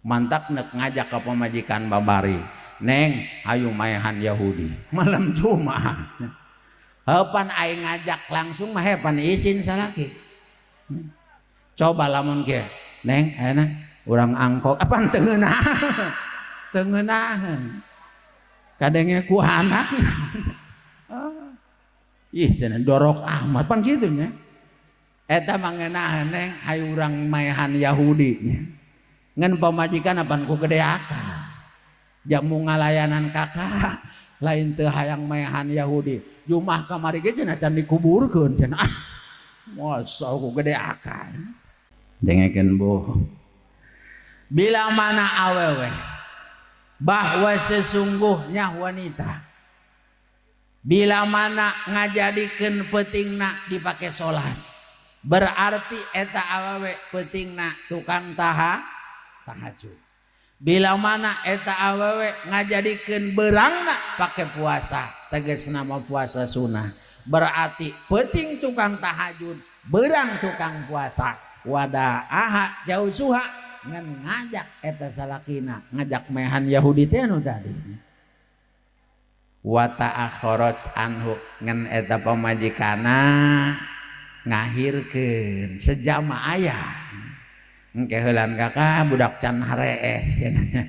Mantak nek ngajak ka pamajikan babari, "Neng, ayo maehan Yahudi malam Jumat." Heupan aing ngajak langsung mah hepan izin salaki. Coba lamun kieu, "Neng, ayeuna urang angkot." Apaan teu ngeunah? Teu ngeunaheun. Kadenge ku anak. Ih, cenah dorok amat pan kitu nya. Eta mah ngeunaheun, "Neng, hayu urang maehan Yahudi." Ngan pamajikan apan ku gede akal. Jamu ngalayanan kakak lain teu hayang maehan Yahudi. Jumah kamari ge cenah can dikuburkeun cenah. Ah, masa ku gede akal. Dengekeun bu. Bila mana awewe bahwa sesungguhnya wanita bila mana ngajadikeun peutingna dipake salat, berarti eta awewe peutingna tukang tahajud. Bila mana eta awewe ngajadikeun beurangna pake puasa, tegasna mah puasa sunnah, berarti peuting tukang tahajud, beurang tukang puasa. Wada aha jauh suha ngan ngajak eta salakina ngajak mehan Yahudi teh anu tadi. Wa ta'akharat anhu ngan eta pamajikana ngahirkeun sejama aya. Engke heulan kakak budak can harees cenah.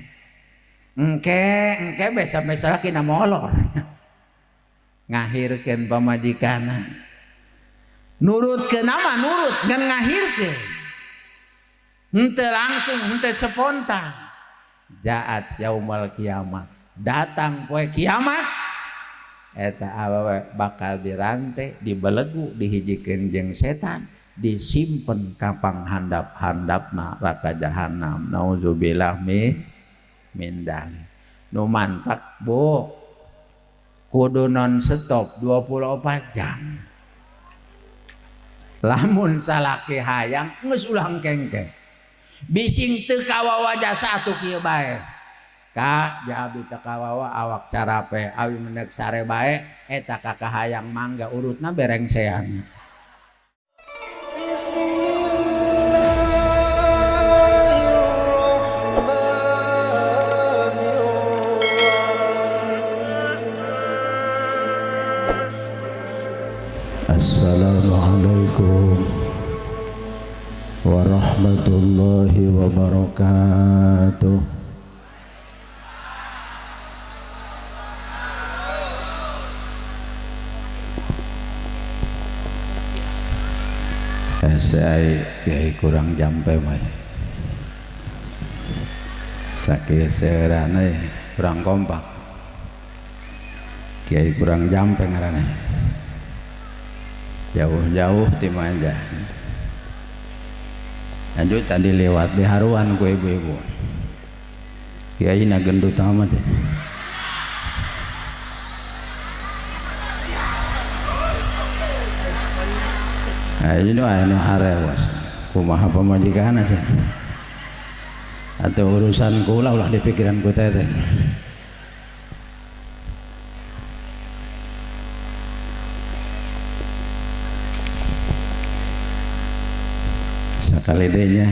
Engke besa-besa salakina molor. Ngahirkeun pamajikana. Nurut ke nama nurut ngan ngahirkeun. Henteu langsung, henteu spontan. Jaat yaumal kiamat. Datang poe kiamat eta awewe bakal dirante, dibelegu, dihijikeun jeung setan, disimpen ka panghandap-handapna neraka jahanam. Nauzubillah min dzalik. Nu mantak bu kudu non stop 24 jam. Lamun salaki hayang geus ulah engke-engke. Bising teu kawawa jasa atuh kieu bae. Ka ja abdi teu kawawa awak carape awi menek sare bae eta ka kahayang mangga urutna berengsean. Assalamualaikum warahmatullahi wabarakatuh. Saya kiai kurang jampe mah. Sakieu seurana kurang kompak. Kiai kurang jampe ngaranna. Jauh-jauh ti manja. Lanjut tadi lewat di haruan ku ibu-ibu. Kiai na gendut amat ya. Ayo anu harewas. Kumaha pamajikan aja. Atau urusan kula ulah di pikiran ku teh. Sekali dehnya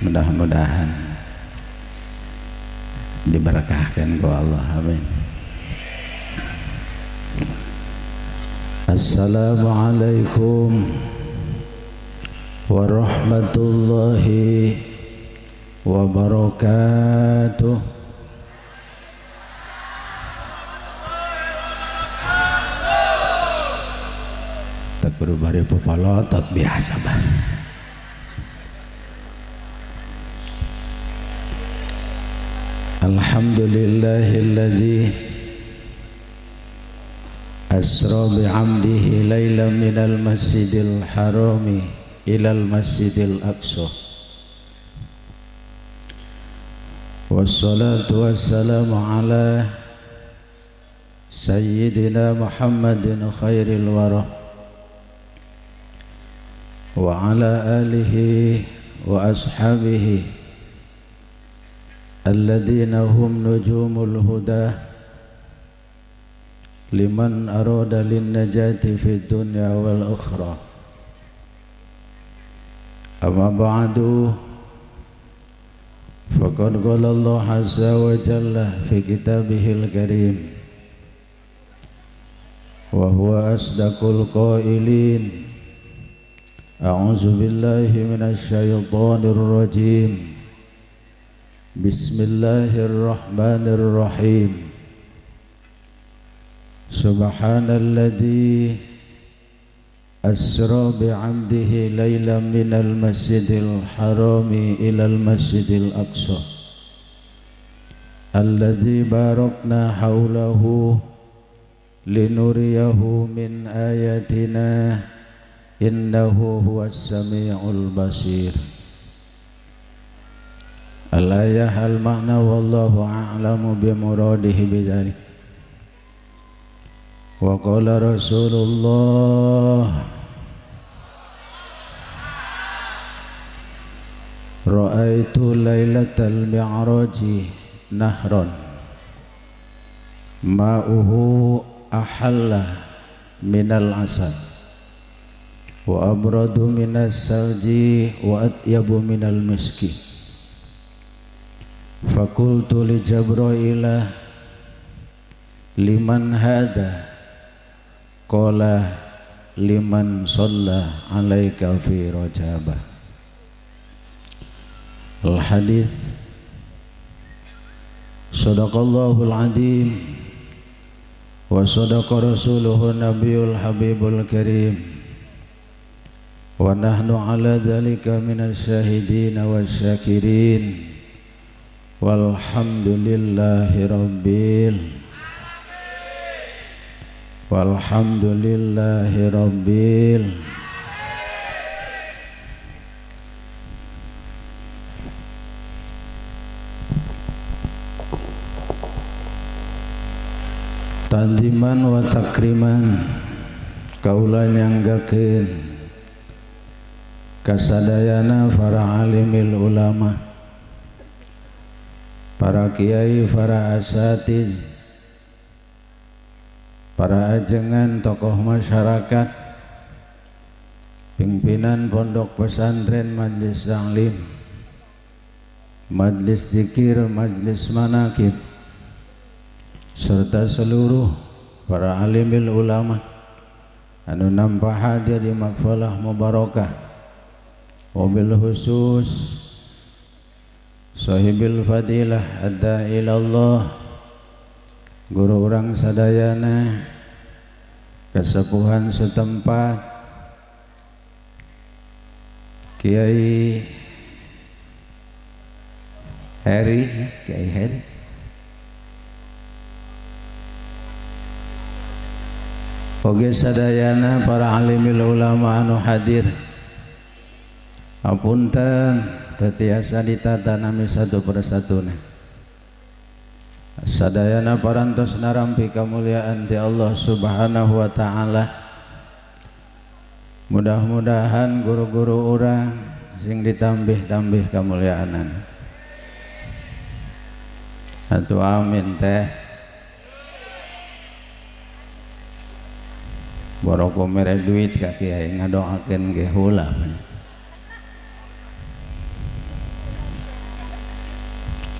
mudah-mudahan diberkahkan ku Allah, amin. Assalamualaikum warahmatullahi wabarakatuh. Tak berubah pepalotot biasa bah. Alhamdulillahilladzi asra bi'amdihi lailan minal masjidil harami ilal masjidil aqsa. Wassalatu wassalamu ala sayyidina Muhammadin khairil wara wa ala alihi wa ashabihi alladzina hum nujumul huda liman arada lin najati fid dunya wal ukhra. Amma ba'du, Faqad qala Allah azza wa jalla fi kitabihil karim wa huwa asdaqul qailin. A'udzu billahi minasy syaithanir rajim. Bismillahirrahmanirrahim. Subhanalladzi asra bi'abdihi laylan minal masjidil harami ilal masjidil aqsa alladzi barakna haulahu linuriyahu min ayatina innahu huwas samiul basir. Al-ayah al-ma'na wallahu a'lamu bimuradihi bidzalik. Wa qala Rasulullah ra'aitu lailatal mi'raji nahran ma'uhu ahalla minal asal wa abradu minas salji wa atyabu minal miski. Fakultu li Jabraila liman hada? Qala liman shalla alaika fi rajabah. Al hadits. Sadaqallahul azim wa sadaqa rasuluhu nabiyul habibul karim wa nahnu ala dzalika minasy syahidin wasyakirin. Walhamdulillahi rabbil walhamdulillahi rabbil. Tanziman wa takriman kaula nyanggakeun kasadayana para alimil ulama, para kiai, para asatiz, para ajengan tokoh masyarakat, pimpinan pondok pesantren, majlis taklim, majlis zikir, majlis manakib, serta seluruh para alimil ulama anu nampak hadir di makfalah mubarakah, wabil khusus sahibil fadilah adda ilallah, guru urang sadayana, kesepuhan setempat, Kiai Heri, Kiai Heri, oge sadayana para alimil ulama anu hadir. Apunten teu tiasa ditata nami satu persatuna. Sadayana parantos narampi kamuliaan ti Allah Subhanahu wa taala. Mudah-mudahan guru-guru urang sing ditambih-tambih kamuliaanan. Atuh amin teh. Boroko mere duit ka kiai ngadoakeun ge heula.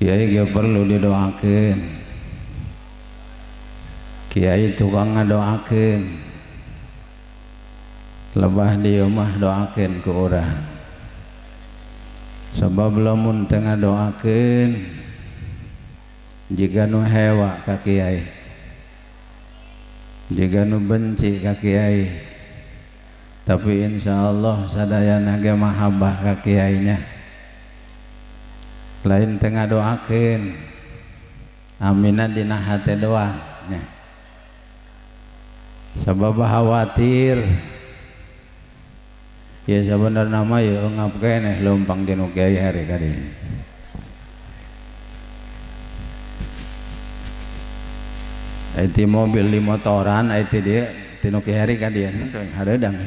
Kiai ge perlu didoakeun. Kiai tukang ngadoakeun. Lebah di omah doakeun ku urang. Sebab lamun teu ngadoakeun jiga nu hewa ka kiai, jiga nu benci ka kiai. Tapi insyaallah sadayana ge mahabbah ka kiainya. Lain teu ngadoakeun, amina dina hate doang nya. Sabab khawatir ya sebenarnya mah ya ngap keneh leumpang tinu kiai hari kadi. Iti mobil di motoran iti dia tinu kiai hari kadi hareudang.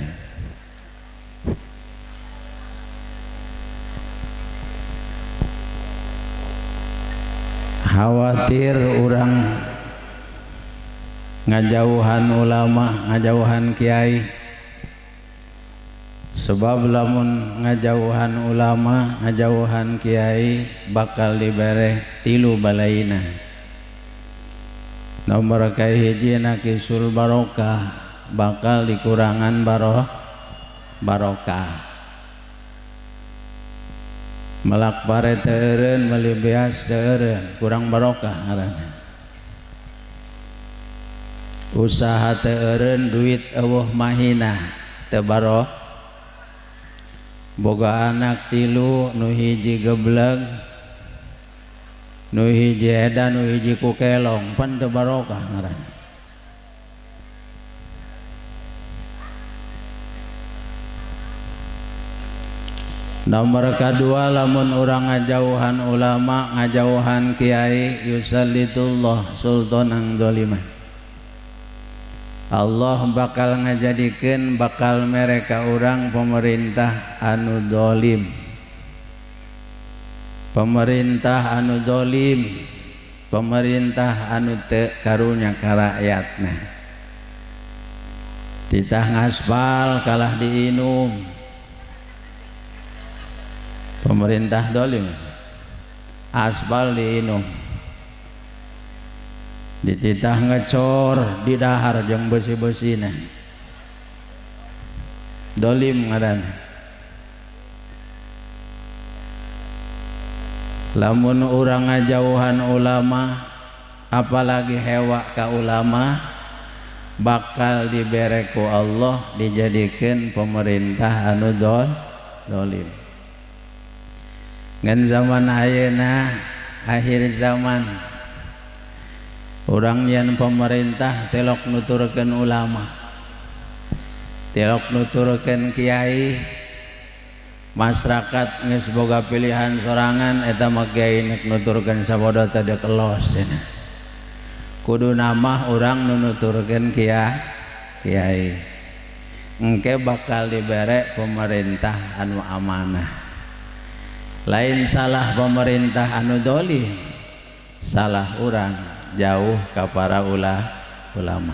Khawatir urang ngajauhan ulama, ngajauhan kiai. Sebab lamun ngajauhan ulama, ngajauhan kiai bakal dibere tilu balaina. Nomor kahiji nakisul barokah, bakal dikurangan barokah. Melak pare teu eureun, meuli beas teu eureun, kurang barokah ngaranna. Usaha teu eureun, duit eueuh mahina, teu barokah. Boga anak tilu, nu hiji gebleg, nu hiji edan, nu hiji kukelong, pan teu barokah ngaranna. Nomor kedua lamun urang ngajauhan ulama, ngajauhan kiai, yusallitullah sultanang dolimah. Allah bakal ngajadikeun bakal mereka urang pemerintah anu dolim. Pemerintah anu dolim, pemerintah anu teu karunya ka rakyatna. Titah ngaspal kalah diinum. Pemerintah dolim, aspal diinum. Dititah ngecor di dahar jeung besi-besina. Dolim ngaranna. Lamun urang ngajauhan ulama, apalagi hewa ka ulama, bakal dibere ku Allah dijadikeun pemerintah anu dolim. Ngan zaman ayeuna akhir zaman urang nyian pemerintah telok nuturkeun ulama, telok nuturkeun kiai. Masyarakat geus boga pilihan sorangan, eta mah kiai nek nuturkeun sabodo teh deuk los cenah. Kudu namah urang nu nuturkeun kiai. Engke bakal dibere pemerintah anu amanah. Lain salah pemerintah anu dolim, salah urang jauh ka para ulama.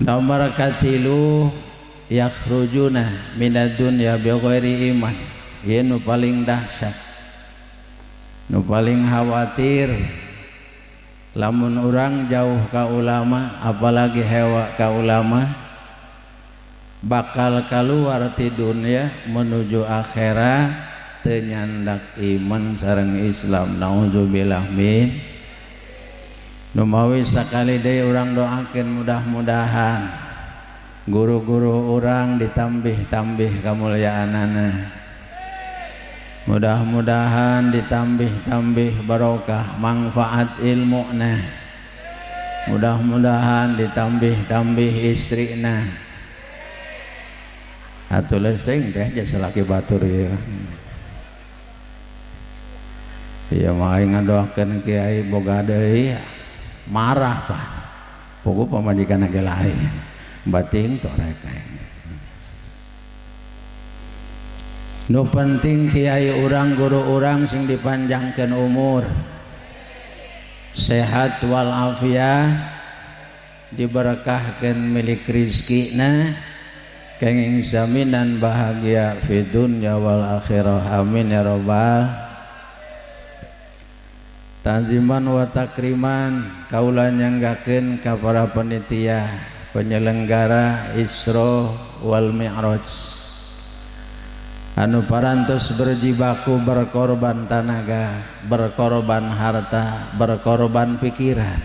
Nomor katilu yakhrujuna minad dunya bighairi iman. Ieu nu paling dahsyat, nu paling khawatir. Lamun urang jauh ka ulama, apalagi hewa ka ulama, bakal keluar ti dunia menuju akhirat teu nyandak iman sareng Islam. Nauzubillah min. Numawi sakali deui urang doakeun mudah-mudahan guru-guru urang ditambih-tambih kamulyaanana, mudah-mudahan ditambih-tambih barokah manfaat ilmuna, mudah-mudahan ditambih-tambih istrina. Atuh leusing teh jasa salaki batur ieu. Ieu mah aing ngadoakeun kiai boga deui marah pak, puguh pamajikan ge lain bating torek. Nu penting kiai urang, guru urang sing dipanjangkeun umur, sehat wal afiat, diberkahkeun milik rizkina, kenging jaminan bahagia fi dunya wal akhirah. Amin ya rabbal. Tanziman wa takriman kaula nyanggakeun ka para panitia penyelenggara Isra wal Mi'raj anu parantos berjibaku berkorban tanaga, berkorban harta, berkorban pikiran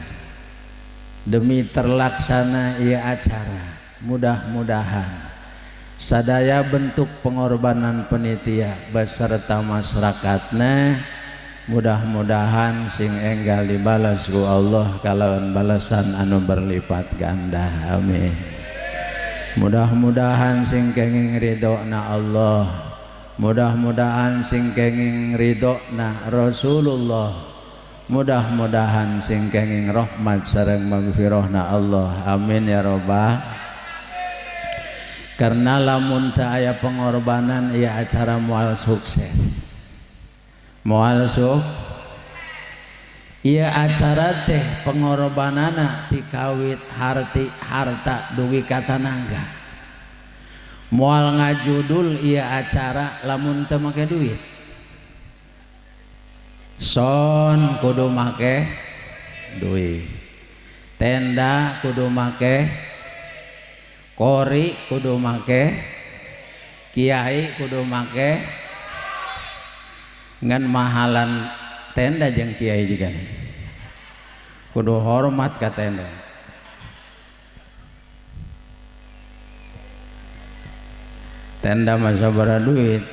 demi terlaksana ieu acara. Mudah-mudahan sadaya bentuk pengorbanan panitia beserta masyarakatna mudah-mudahan sing enggal dibalas ku Allah kalawan balasan anu berlipat ganda. Amin. Mudah-mudahan sing kenging ridhona Allah, mudah-mudahan sing kenging ridhona Rasulullah, mudah-mudahan sing kenging rahmat sareng magfirahna Allah. Amin ya rabbal. Karena lamun teu aya pengorbanan ieu acara moal sukses. Moal sukses. Ieu acara teh pengorbanana ti kawit harti harta dugi ka tanaga. Moal ngajudul ieu acara lamun teu make duit. Son kudu make duit. Tenda kudu make, kori kudu make, kiai kudu make. Ngan mahalan tenda jeung kiai juga. Kudu hormat ka tenda. Tenda mah sabaraha duit,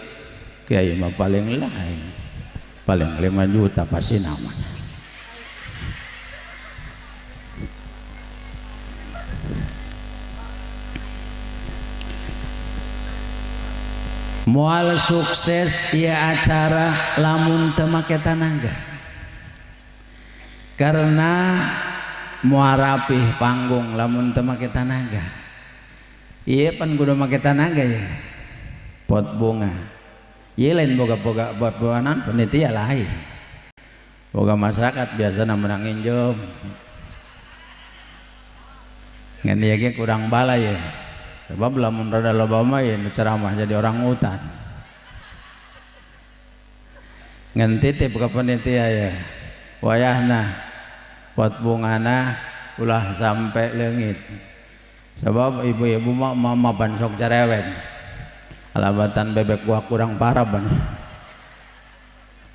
kiai mah paling lain, paling 5 juta pasti namanya. Moal sukses ieu acara lamun teu make tanaga. Karena moal rapih panggung lamun teu make tanaga. Ieu pan kudu make tanaga ya. Pot bunga. Ieu lain boga-boga pot bunganan panitia lain. Boga masyarakat biasana menang injem. Ngan ieu ge kurang bala ya. Sebab lamun rada loba mah ya nu ceramah jadi orang hutan. Ngan titip ka panitia ya. Wayahna pot bungana ulah sampai leungit. Sebab ibu-ibu mah mama pan sok cerewet. Alabatan bebek gua kurang parah ban.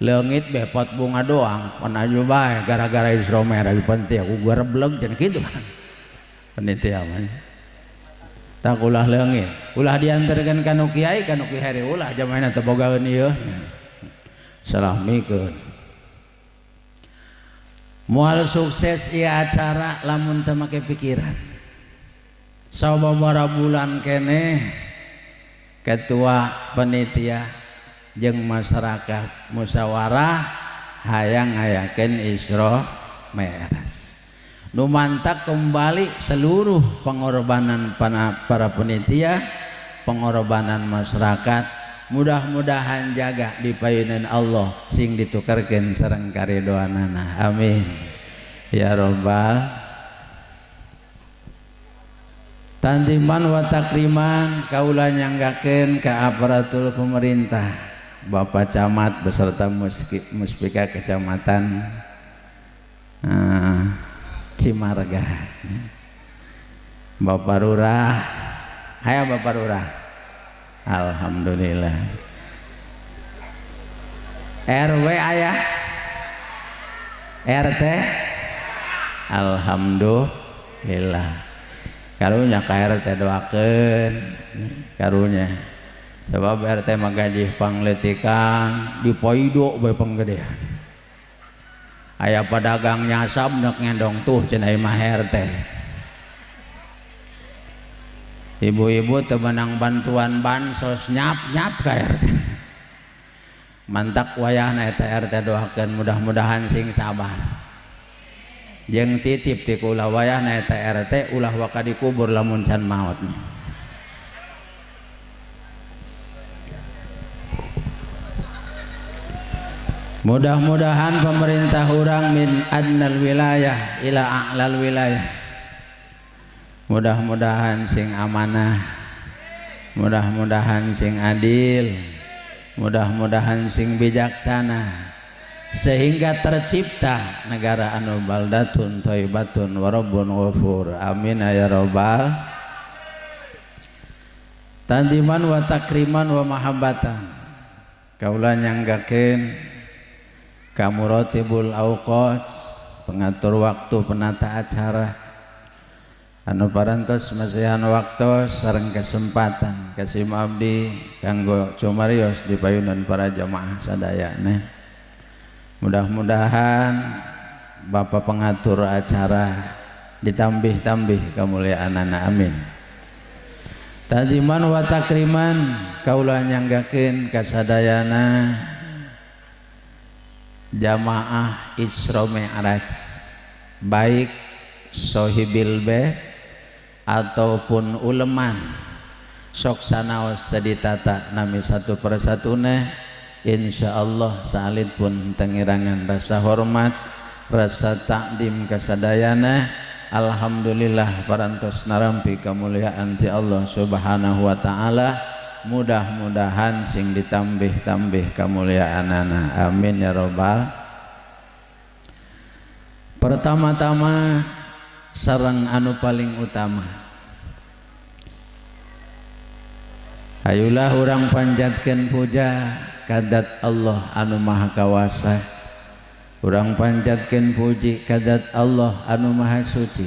Leungit be pot bunga doang, pan aju bae gara-gara Isra Mi'raj panitia ku gua rebleg cenah kitu kan. Panitia mah. Tak ulah leungit, ulah diantarkeun ka nu kiai, ka nu kiai ulah jamaahna teu bogaeun ieu. Salah mikeun. Moal sukses ieu acara lamun teu make pikiran. Sababaraha bulan keneh ketua panitia jeung masyarakat musyawarah hayang ngayakeun Isra Mi'raj. Nu mantak kembali seluruh pengorbanan para panitia, pengorbanan masyarakat, mudah-mudahan jaga di payunan Allah sing ditukarkeun sareng karidhoanana. Amin ya rabbal. Tanziman wa takriman kaula nyanggakeun ka aparatur pemerintah, Bapak Camat beserta Muspika Kecamatan Cimarga, Bapak Lurah, hayo Bapak Lurah, alhamdulillah. RW ayah, RT, alhamdulillah. Karunya ka RT doakeun, karunya. Sebab RT mah gaji pangleutikan dipoido bae panggedean. Aya pedagang nyasab nek ngendong tuh cenah imah RT. Ibu-ibu teu meunang bantuan bansos nyap-nyap ka RT. Mantak wayahna eta RT doakeun mudah-mudahan sing sabar. Jeung titip ti kula wayahna eta RT ulah waka dikubur lamun can maot. Mudah-mudahan pemerintah urang min adnal wilayah ila a'lal wilayah. Mudah-mudahan sing amanah, mudah-mudahan sing adil, mudah-mudahan sing bijaksana, sehingga tercipta negara anu baldatun thayyibatun wa rabbun ghafur. Amin ya rabbal. Tanziman wa takriman wa mahabbatan. Kaula nyanggakeun kamuratibul awqat, pengatur waktu, penata acara anu parantos masihan waktu sareng kesempatan kasim abdi kanggo cumarios di payunan para jamaah sadayana. Mudah-mudahan Bapak pengatur acara ditambih-tambih kemuliaanana, amin. Taziman wa takriman kaula nyanggakeun kasadayana jamaah Isra Mi'raj, baik sohibil bait ataupun uleman, sok sanaos tadi tata nami satu persatune, insyaallah salit pun tengirangan rasa hormat, rasa takdim kasadayana. Alhamdulillah parantos narampi kemuliaan ti Allah Subhanahu wa taala. Mudah-mudahan sing ditambih-tambih kemuliaanana. Amin ya robbal. Pertama-tama sareng anu paling utama, hayulah urang panjatkeun puja kadat Allah anu maha kawasa. Urang panjatkeun puji kadat Allah anu maha suci.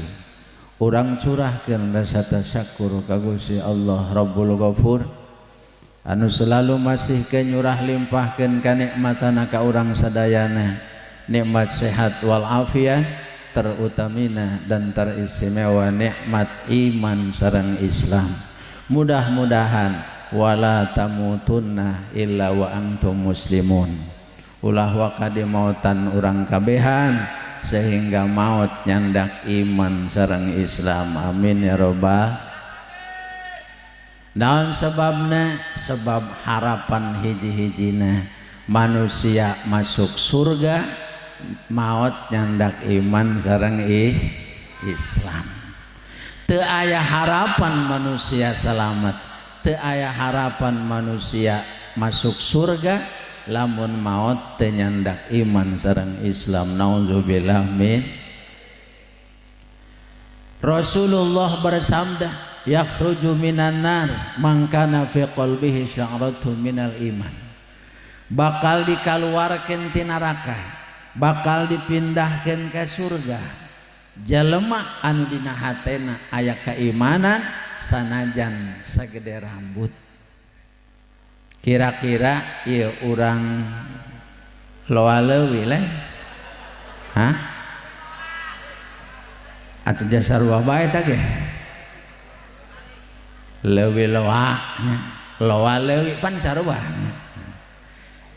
Urang curahkeun rasa tasyakur ka Gusti Allah Rabbul Ghafur anu selalu masih nyurah limpahkeun kanikmatana ka urang sadayana, nikmat sehat wal afiat terutamina dan teristimewa nikmat iman sareng Islam. Mudah-mudahan wala tamutunna illa wa antum muslimun. Ulah waka dimautan urang kabehan sehingga maut nyandak iman sareng Islam. Amin ya robbal. Naon sebabna? Sebab harapan hiji-hijina manusia masuk surga maut nyandak iman sareng Islam. Teu aya harapan manusia selamat, teu aya harapan manusia masuk surga lamun maut teu nyandak iman sareng Islam. Nauzubillah min. Rasulullah bersabda, yakhruju minan nar man kana fi qalbihi sya'ratun minal iman. Bakal dikaluarkeun ti neraka, bakal dipindahkeun ka surga jelema anu dina hatena aya keimanan sanajan sagede rambut. Kira-kira ieu urang loa leuwih leh? Hah? Atuh jasa sarua bae tah ge. Leuwih loa nya, loa leuwih pan sarua.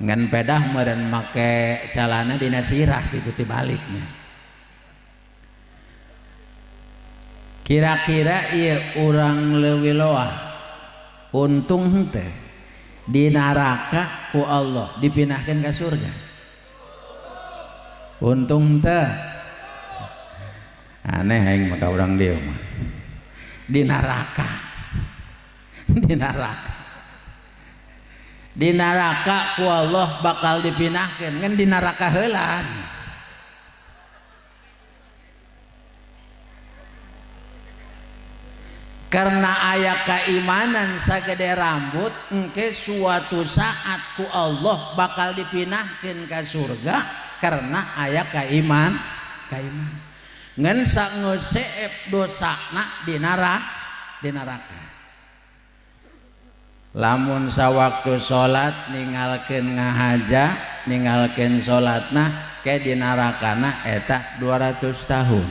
Ngan pedah meureun make calana dina sirah kitu tibaliknya. Kira-kira ieu urang leuwih loa untung henteu di neraka ku Allah dipindahkeun ka surga. Untung teh aneh aing mah ka urang dieu mah. Di neraka. Di neraka. Di neraka ku Allah bakal dipindahkeun ngan di neraka heula. Karena aya keimanan sagede rambut engke suatu saat ku Allah bakal dipindahkeun ka surga karena aya keiman. Ngan sangeus dosana di neraka. Lamun sawaktu salat ninggalkeun ngahaja, ninggalkeun salatna ke di nerakana eta 200 tahun.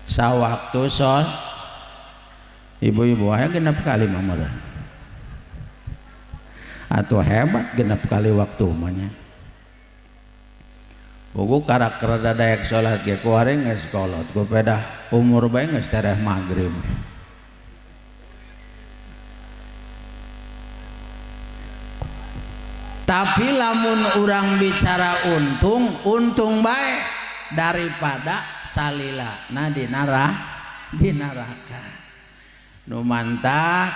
Sawaktu salat ibu-ibu aya genep kali mameureun. Atuh hebat genep kali waktu mah nya. Buku karakter dadaek salat ge ku hari geus kolot, ku pedah umur bae geus tereh magrib. Tapi lamun urang bicara untung, untung bae daripada salilana di neraka. Nu mantak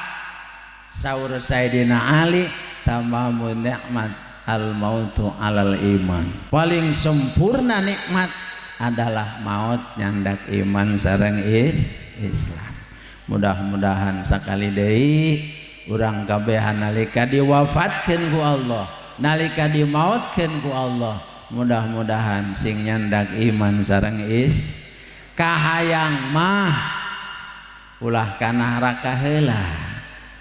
saur Sayyidina Ali tamamun nikmat al mautu alal iman. Paling sempurna nikmat adalah maut nyandak iman sareng Islam. Mudah-mudahan sakali deui urang kabehan nalika diwafatkeun ku Allah, nalika dimautkeun ku Allah, mudah-mudahan sing nyandak iman sareng kahayang mah ulah ka neraka heula,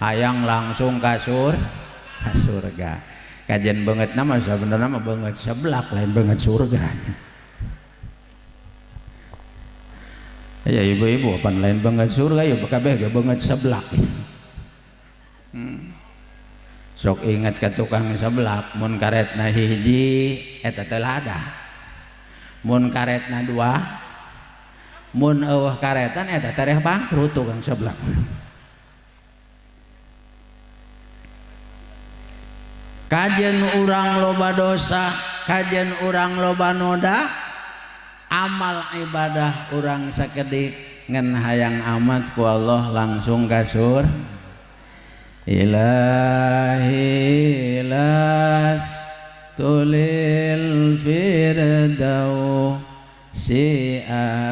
hayang langsung ka surga. Kajian banget nama sebenarnya mah banget seblak lain banget surga. Ya ibu-ibu pan lain banget surga ya kabeh ge banget seblak. Sok ingat ka tukang seblak mun karetna hiji eta teh lada. Mun karetna dua, mun eueuh karetan eta tereh bangkrut tukang seblak. Kajen urang loba dosa, kajen urang loba noda, Amal ibadah urang sakedik ngan hayang amat ku Allah langsung ka surga. Ilahi lastu lil firdausi ahla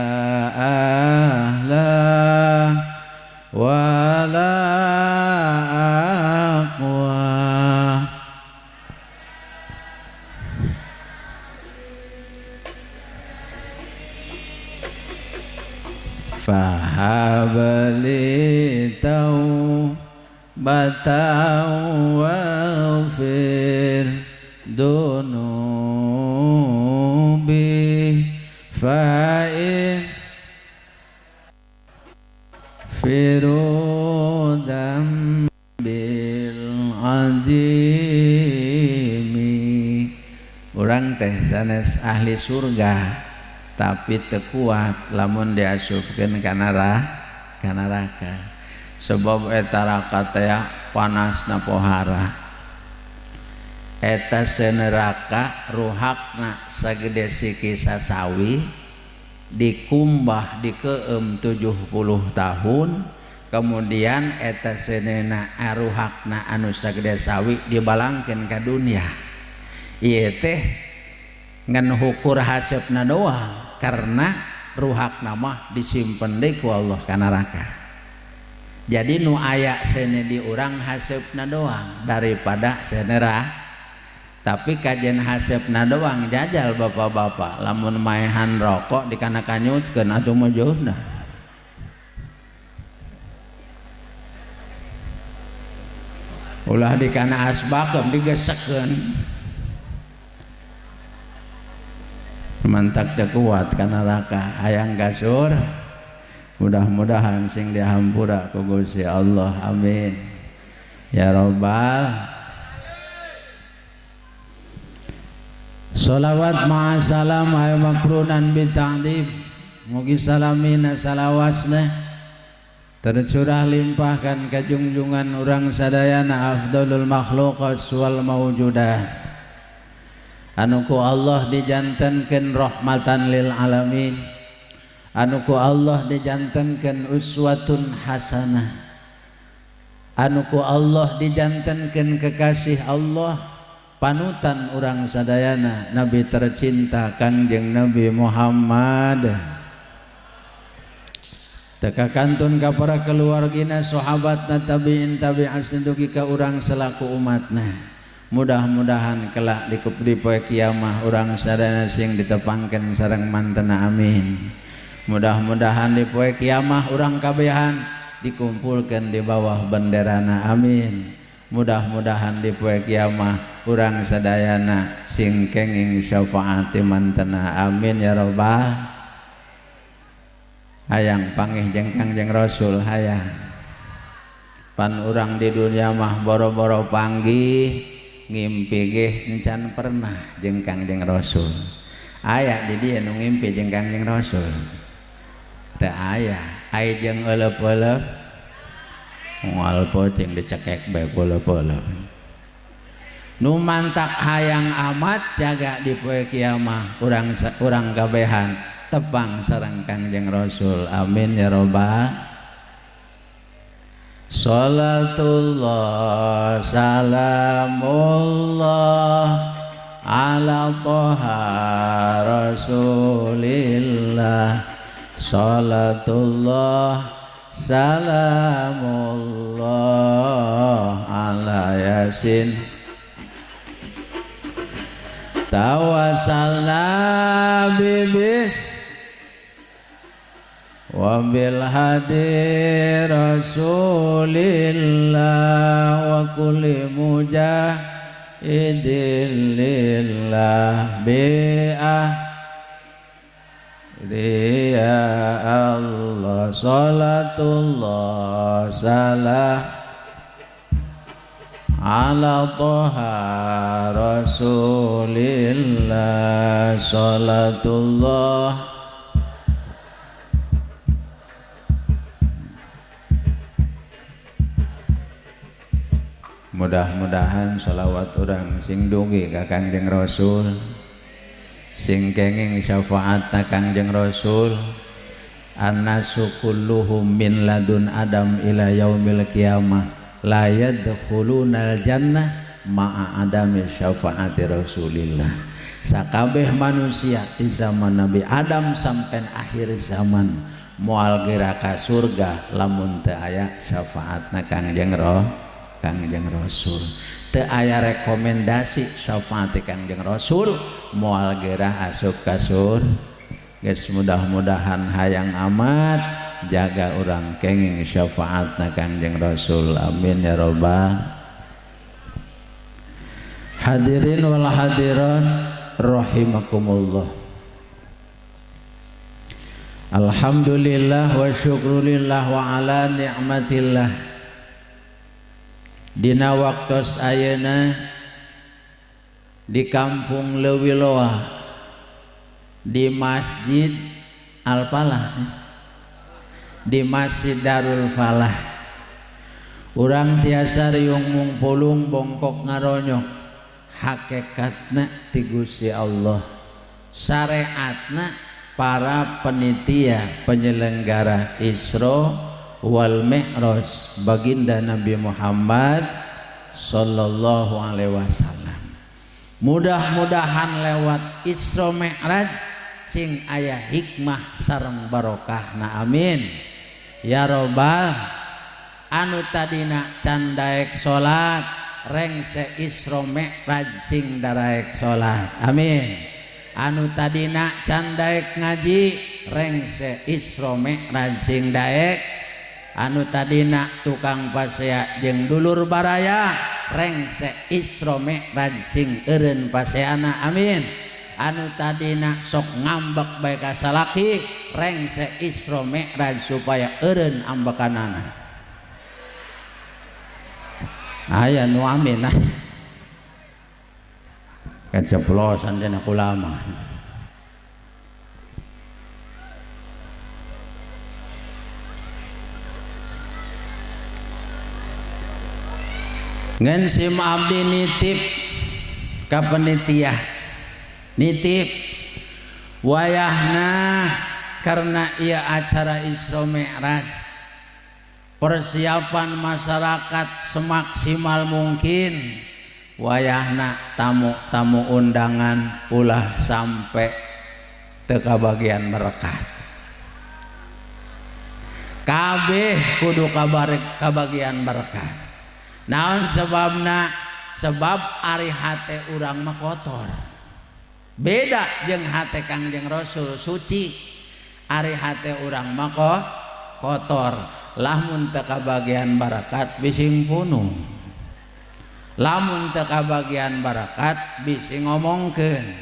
wala aqwa. Fahabli taubatan waghfir dunubi fa'in firu dzambil azimi. Urang teh sanes ahli surga tapi teu kuat lamun diasupkeun ka neraka sebab eta neraka teh panasna pohara. Eta seneraka ruhakna sagede siki sasawi dikumbah dikeum 70 tahun, kemudian eta senena ruhakna anu sagede sawi dibalangkeun ka dunia. Ieu teh ngan hukur hasepna doang karena ruhakna mah disimpen deui ku Allah ka neraka. Jadi nu aya sene di urang hasepna doang daripada senera. Tapi kajian hasepna doang jajal bapak-bapak lamun maehan rokok dikana kanyutkeun atuh mah jauhna. Ulah dikana asbakeun digesekeun. Mantak teu kuat ka neraka hayang kasur. Mudah-mudahan sing dihampura ku Gusti Allah, amin ya rabbal. Sholawat ma'asalam ayo makrunan bita'dib. Mugi salamina salawasna tercurah limpahkan kajungjungan urang sadayana afdalul makhluqat wal mawjudah. Anu ku Allah dijantenkeun rahmatan lil alamin. Anu ku Allah dijantenkeun uswatun hasanah. Anu ku Allah dijantenkeun kekasih Allah, panutan urang sadayana Nabi tercinta Kangjeng Nabi Muhammad. Teka kantun ka para keluargina, sahabatna, tabiin tabi'in dugi ka urang selaku umatna. Mudah-mudahan kelak di poe kiamah urang sadayana sing ditepangkeun sareng mantena, amin. Mudah-mudahan di poe kiamah urang kabehan dikumpulkeun di bawah benderana, amin. Mudah-mudahan di poe kiamah urang sadayana sing kenging syafaat mantena, amin ya rabbal. Hayang pangih jeung Kangjeng Rasul hayang. Pan urang di dunia mah boro-boro panggih ngimpi ge encan pernah jeung Kangjeng Rasul. Aya di dieu nu ngimpi jeung Kangjeng Rasul. Teu aya, ai jeung euleup-euleup moal peuting dicekek bae euleup-euleup. Nu mantak hayang amat jaga di poe kiamah urang kabehan tepang sareng Kangjeng Rasul, amin ya rabbal. Salatullah salamullah ala toha rasulillah. Salatullah salamullah ala yasin. Tawassalna bibis wabil hadi rasulillah wa kulli mujahidin lillah bi'ah ya Allah. Salatullah salam ala toha rasulillah. Salatullah. Mudah-mudahan sholawat urang sing dugi ka Kangjeng Rasul, sing Sing kenging syafaatna Kangjeng Rasul. Annasu kulluhum min ladun Adam ila yaumil qiyamah la yadkhulunal jannah ma'a adami syafaati Rasulillah. Sakabeh manusia di zaman Nabi Adam sampai akhir zaman moal geura ka surga lamun teu aya syafaatna Kangjeng Rasul. Teu aya rekomendasi syafaat Kangjeng Rasul moal geura asup ka surga. Geus mudah-mudahan hayang amat jaga urang kenging syafaatna Kangjeng Rasul. Amin ya robbal. Hadirin wal hadirat rahimakumullah. Alhamdulillah wa syukrulillah wa ala ni'matillah. Dina waktos ayeuna di kampung Leuwiloa di Masjid Al-Falah, di Masjid Darul Falah, urang tiasa riung mungpulung bongkok ngaronyok hakikatna ti Gusti Allah, syariatna para penitia penyelenggara Isra wal Mi'raj baginda Nabi Muhammad sallallahu alaihi wasallam. Mudah-mudahan lewat Isra Mi'raj sing aya hikmah sareng barokahna, amin ya robbal. Anu tadina can daek salat rengse Isra Mi'raj sing daraek salat, amin. Anu tadina can daek ngaji rengse Isra Mi'raj sing daek. Anu tadina tukang pasea jeung dulur baraya rengse Isra Mi'raj sing eureun paseana, amin. Anu tadina sok ngambek bae ka salaki rengse Isra Mi'raj supaya eureun ambekanana. Aya nu amin ah. Keceplosan cenah ulama. Ngan sim abdi nitip ka panitia, nitip wayahna karena ia acara Isra Mi'raj, persiapan masyarakat semaksimal mungkin. Wayahna tamu-tamu undangan ulah sampai teu kabagian berkat. Kabeh kudu kabagian berkat. Naon sebabna? Sebab ari hate urang mah kotor. Beda jeung hate Kangjeng Rasul suci. Ari hate urang mah kotor. Lamun teu kabagian barakat bising punung. Lamun teu kabagian barakat bisi ngomongkeun.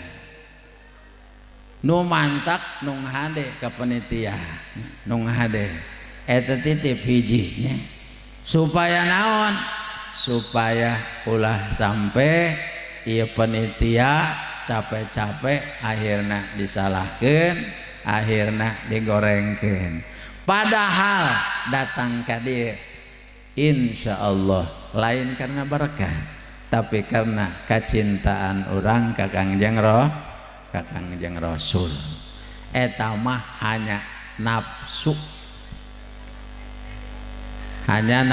Nu mantak nu hade ka panitia, nu hade eta titip hiji nya. Supaya naon? Supaya ulah sampai ieu panitia capek-capek akhirna disalahkeun, akhirna digorengkeun. Padahal datang ka dieu insyaallah lain karena berkah, tapi karena kecintaan orang ka Kangjeng Roh, ka Kangjeng Rasul. Eta mah hanya nafsu, hanya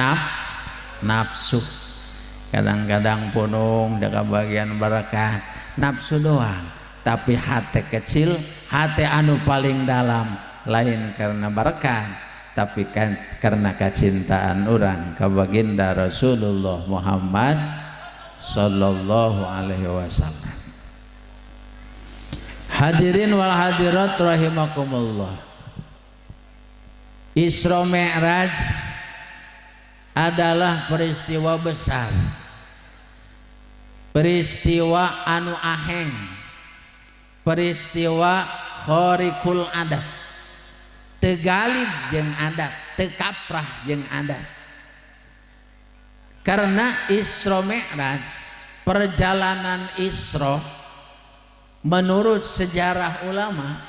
nafsu. Kadang-kadang punung jaga bagian berkah, nafsu doang, tapi hati kecil, hati anu paling dalam lain karena berkah, tapi kan karena kecintaan orang ke baginda Rasulullah Muhammad sallallahu alaihi wasallam. Hadirin wal hadirat rahimakumullah. Isra Mi'raj adalah peristiwa besar, peristiwa anu aheng, peristiwa khariqul adat, tegalib jeung adat, tekaprah jeung adat. Karena Isra Mi'raj, perjalanan Isra menurut sejarah ulama,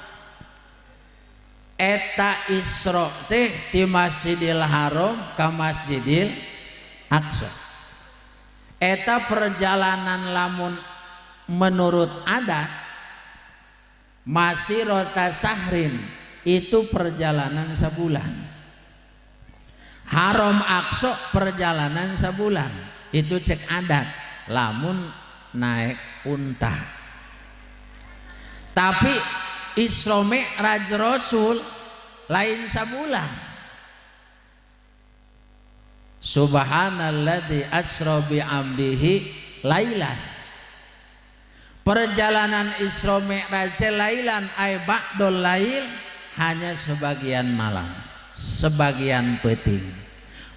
eta Isra teh di Masjidil Haram ka Masjidil Aqsa. Eta perjalanan lamun menurut adat Masirota sahrin itu perjalanan sebulan. Haram Aqsa perjalanan sebulan. Itu cek adat lamun naik unta. Tapi Isra Mi'raj Rasul lain sabulan. Subhanalladzi asra bi 'abdihi lailan. Perjalanan Isra Mi'raj lailan ay ba'dul lail, hanya sebagian malam, sebagian peuting.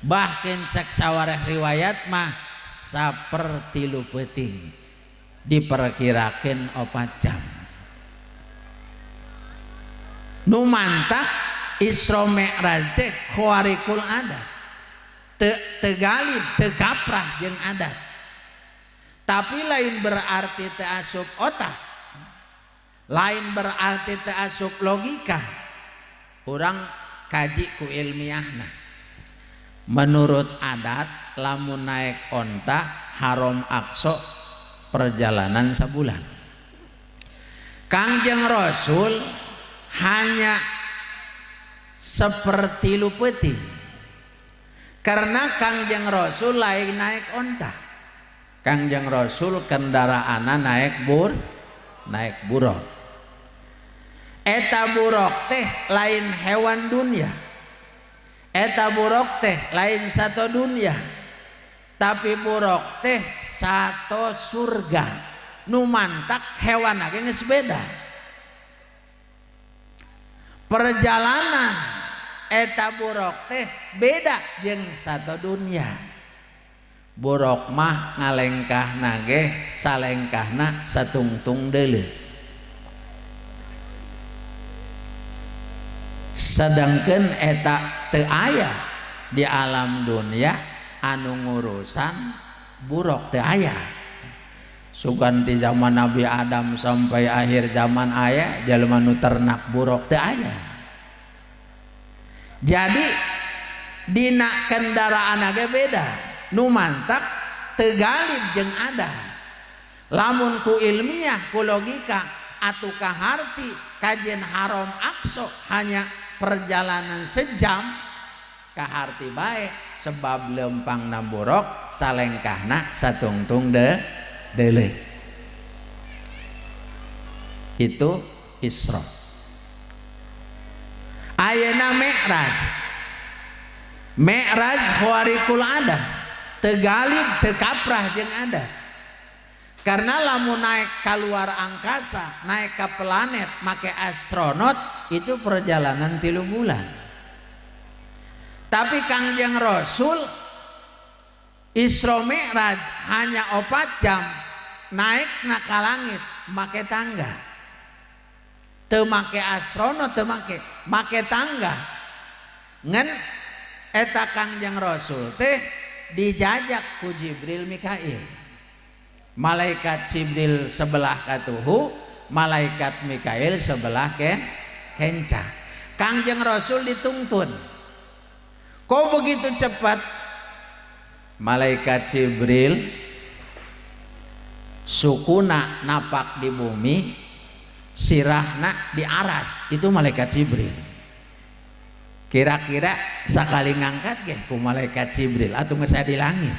Bahkan cek sawareh riwayat mah sapertilu peuting, diperkirakan 4 jam. Nu mantak Isra Mi'raj teh khawariqul adat, teu galib, teu kaprah jeung adat. Tapi lain berarti teu asup otak, lain berarti teu asup logika. Urang kaji ku ilmiahna. Menurut adat lamun naik onta Haram Aqsa perjalanan sabulan. Kangjeng Rasul hanya seperti peuting. Karena Kangjeng Rasul lain naik onta. Kangjeng Rasul kendaraanna naik buruk. Eta buruk teh lain hewan dunia. Eta buruk teh lain satu dunia. Tapi buruk teh satu surga. Nu mantak hewan ge geus beda. Perjalanan eta buruk teh beda jeung satu dunia. Buruk mah ngalengkahna ge salengkahna satungtung deuleu. Sedangkan eta teu aya di alam dunia anu ngurusan buruk teu aya. Sugan ti zaman Nabi Adam sampai akhir zaman aya jelema nu ternak buruk teu aya. Jadi dina kendaraan ge beda. Nu mantak teu galib jeung ada. Lamun ku ilmiah ku logika atuh kaharti kajian Haram Aqsa hanya perjalanan sejam kaharti bae sebab lempangna buruk salengkahna satungtung deuleu. Itu Isra. Ayeuna Mi'raj. Mi'raj khawariqul adah, teu galib teu kaprah jeung adat. Karena lamun naik keluar angkasa, naik ke planet make astronot itu perjalanan 3 bulan. Tapi Kangjeng Rasul Isra Mi'raj hanya 4 jam naik na ka langit make tangga. Teu make astronot, teu make tangga. Ngan eta Kangjeng Rasul teh dijajak ku Jibril Mikail. Malaikat Jibril sebelah katuhu, malaikat Mikail sebelah kenca. Kangjeng Rasul dituntun. Kok begitu cepat? Malaikat Jibril sukuna napak di bumi, sirahna di aras. Itu malaikat Jibril. Kira-kira sakali ngangkat ge ku malaikat Jibril atau geus di langit.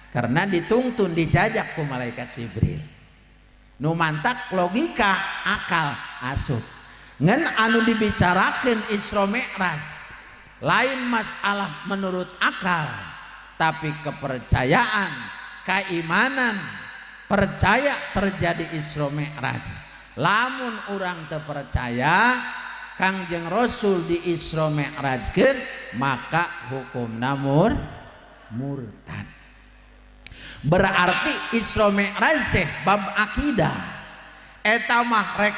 Karena dituntun dijajak ku malaikat Jibril. Nu mantak logika akal asup. Ngan anu dibicarakeun Isra Mi'raj lain masalah menurut akal, tapi kepercayaan, keimanan, percaya terjadi Isra Mi'raj. Lamun urang teu percaya Kangjeng Rasul di Isra Mi'rajkeun, maka hukumna murtad. Berarti Isra Mi'raj teh bab akidah. Eta mah rek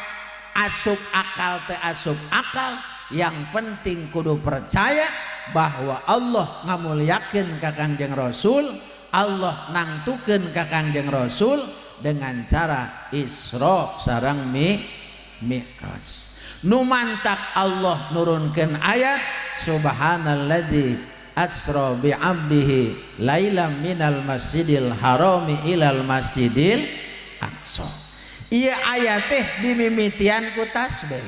asup akal teu asup akal, yang penting kudu percaya bahwa Allah ngamuliakeun ka Kangjeng Rasul, Allah nangtukeun ka Kangjeng Rasul dengan cara Isra sareng Mi'raj. Nu mantak Allah nurunkeun ayat subhanalladzi asra bi 'abdihi lailan minal masjidil harami ilal masjidil aqsa. Ieu ayat teh dimimitian ku tasbih.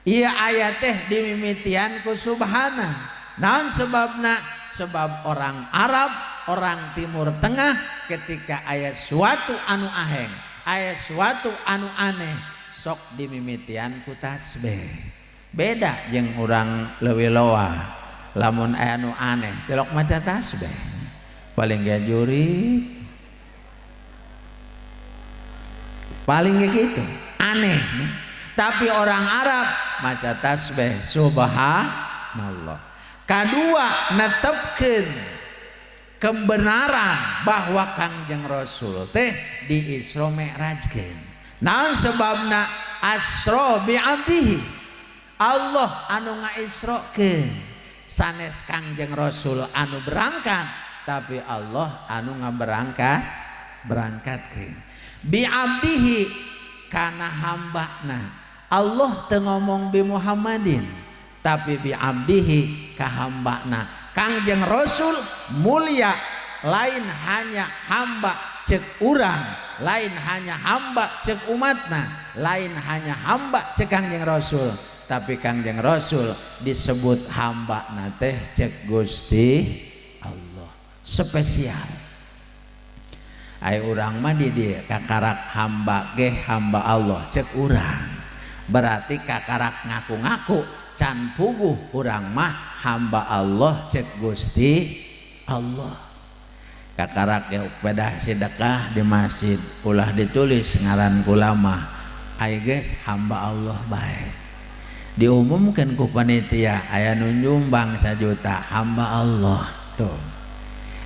Ieu ayat teh dimimitian ku subhana. Naon sebabna? Sebab orang Arab, orang Timur Tengah ketika aya suatu anu aheng, aya suatu anu aneh, sok dimimitian ku tasbih. Beda jeung urang leuwih loa. Lamun aya anu aneh, tilok maca tasbih. Paling ge jurig. Paling ge kitu, aneh. Tapi orang Arab maca tasbih subhanallah. Kadua netepkeun kebenaran bahwa Kangjeng Rasul teh di Isra Mi'rajkeun. Naon sebabna? Asra bi abdihi. Allah anu ngaisrokeun. Sanes Kangjeng Rasul anu berangkat, tapi Allah anu ngaberangkat berangkatkeun. Bi abdihi kana hambana. Allah teu ngomong bi Muhammadin, tapi bi abdihi ka hambana. Kangjeng Rasul mulia lain hanya hamba cek urang, lain hanya hamba cek umatna, lain hanya hamba cek Kangjeng Rasul, tapi Kangjeng Rasul disebut hamba na teh cek Gusti Allah. Spesial. Ai urang mah di dieu kakarak hamba ge hamba Allah cek urang. Berarti kakarak ngaku-ngaku can puguh urang mah hamba Allah cek Gusti Allah. Kakarak ge pedah sedekah di masjid ulah ditulis ngaran kula mah, ai geus hamba Allah bae. Diumumkeun ku panitia aya nu nyumbang 1 juta hamba Allah tuh.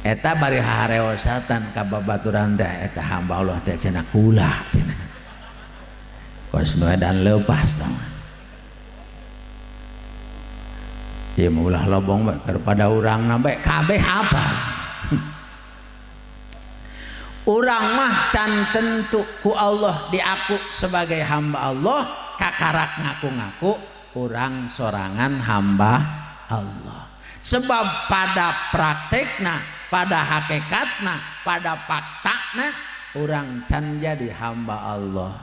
Eta bari hareosatan ka babaturan teh eta hamba Allah teh cenah kula cenah. Kos nu edan leupas tah. Ieu mah ulah lobong bae daripada urangna bae kabeh apa. Urang mah can tentu ku Allah diaku sebagai hamba Allah, kakarak ngaku-ngaku urang sorangan hamba Allah. Sebab pada praktekna, pada hakikatna, pada faktana urang can jadi hamba Allah.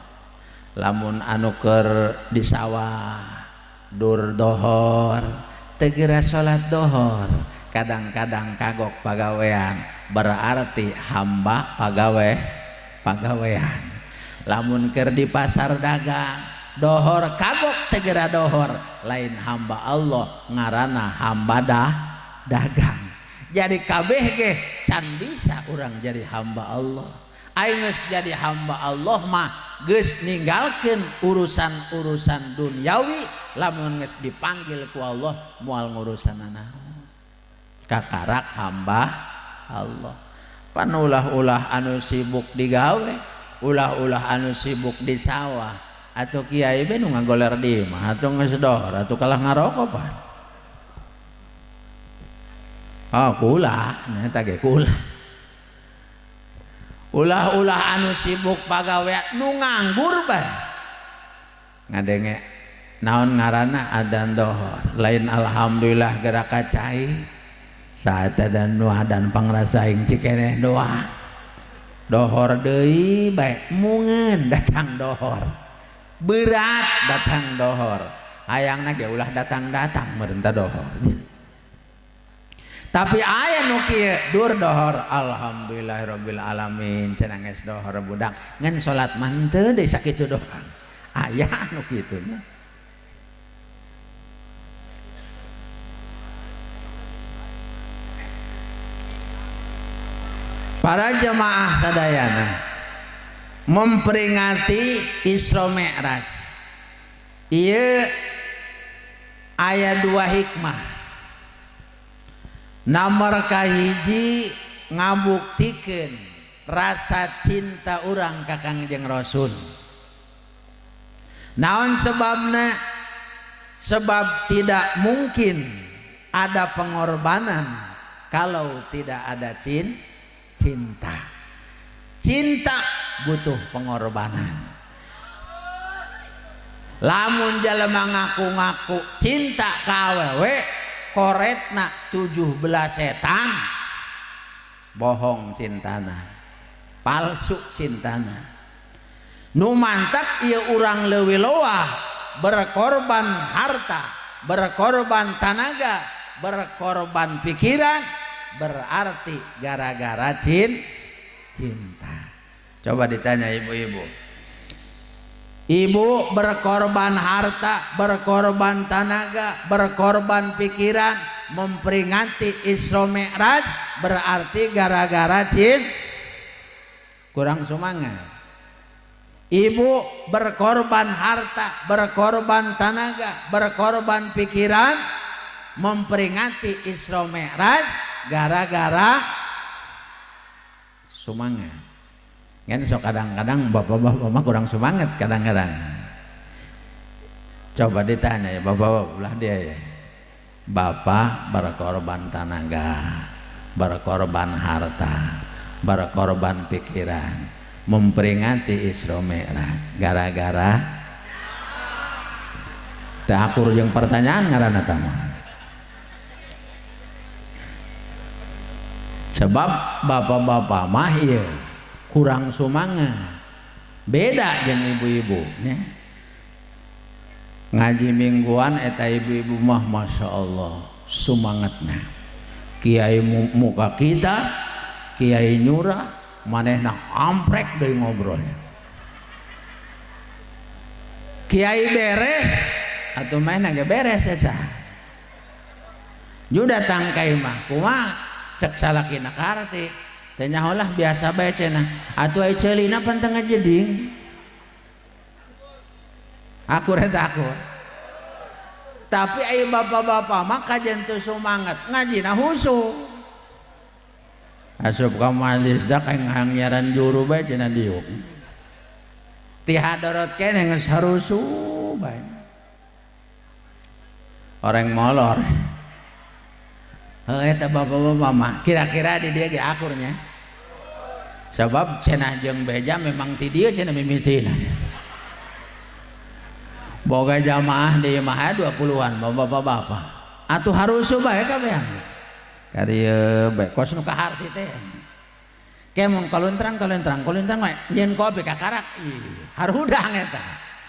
Lamun anu keur di sawah dur dohor tegera salat dohor, kadang-kadang kagok pagawean, berarti hamba pagawean. Lamun keur di pasar dagang dohor kagok tegera dohor, lain hamba Allah, ngaranna hamba dagang. Jadi kabeh ge can bisa urang jadi hamba Allah. Aing geus jadi hamba Allah mah geus ninggalkeun urusan-urusan duniawi, lamun geus dipanggil ku Allah moal ngurusanana. Kakarak hamba Allah. Pan ulah-ulah anu sibuk digawe, ulah-ulah anu sibuk di sawah, atau kiai be nu ngagoler di imah atuh geus dohor atuh kalah ngarokok pan. Oh kula, eta ge kula. Ulah-ulah anu sibuk pagawean nu nganggur bae. Ngadenge naon ngaranna adzan dohor, lain alhamdulillah gerak kacai. Saat dan nuah dan pangrasaing cikeneh doa. Dohor deui bae mungeun datang dohor. Berat datang dohor. Hayangna ge ulah datang-datang meureun teh dohor. Tapi aya nu kieu dur dohor alhamdulillahirabbil alamin cenah geus dohor budak ngan salat mah henteu deui sakitu doang. Aya nu kitu nya. Para jemaah sadayana memperingati Isra Mi'raj. Ieu aya dua hikmah. Nomor kahiji ngabuktikeun rasa cinta urang ka Kangjeng Rasul. Naon sebabna? Sebab tidak mungkin ada pengorbanan kalau tidak ada cinta. Cinta butuh pengorbanan. Lamun jelema ngaku-ngaku cinta ka awewe, koretna 17 setan, bohong cintana, palsu cintana. Nu mantak ieu urang leuwih loah berkorban harta, berkorban tanaga, berkorban pikiran, berarti gara-gara cinta. Coba ditanya ibu-ibu. Ibu berkorban harta, berkorban tanaga, berkorban pikiran, memperingati Isra Mi'raj, berarti gara-gara cinta. Kurang semangat. Ibu berkorban harta, berkorban tanaga, berkorban pikiran, memperingati Isra Mi'raj gara-gara semangat. Kan sok kadang-kadang bapak-bapak mah kurang semangat kadang-kadang. Coba ditanya ya bapak-bapak belah dia ya. Bapak berkorban tenaga, berkorban harta, berkorban pikiran, memperingati Isra Mi'raj gara-gara teu akur jeung pertanyaan ngaranna tah mah. Sebab bapak-bapak mah ieu kurang semangat, beda jeung ibu-ibu nya. Ngaji mingguan eta ibu-ibu mah masya Allah semangatna. Kiai muka kita, kiai nyurah, manehna amprek deui ngobrolnya. Kiai beres atuh manehna ge beres eta. Ju datang ka imah kumaha cek salakina karti. Teh nyaho lah biasa bae cenah. Atuh ai ceulina pan teu ngajeding. Akur eta akur. Tapi ai bapak-bapak mah kajen teu sumanget, ngajina husu. Asup ka majelis dak nyaran juru bae cenah diuk. Ti hadorot keneh geus harusuh bae. Orang molor. Heuh eta bapak-bapak mah kira-kira di dieu ge akurnya. Sebab cenah jeung beja memang ti dieu cenah mimitina. Boga jamaah di imah 20-an bapak-bapak. Atuh harusuh bae kabehan. Ka dieu bae kos nu kaharti teh. Ke mun kaluntrang kaluntrang kaluntrang we nyieun kopi kakarak. Ih, harudang eta.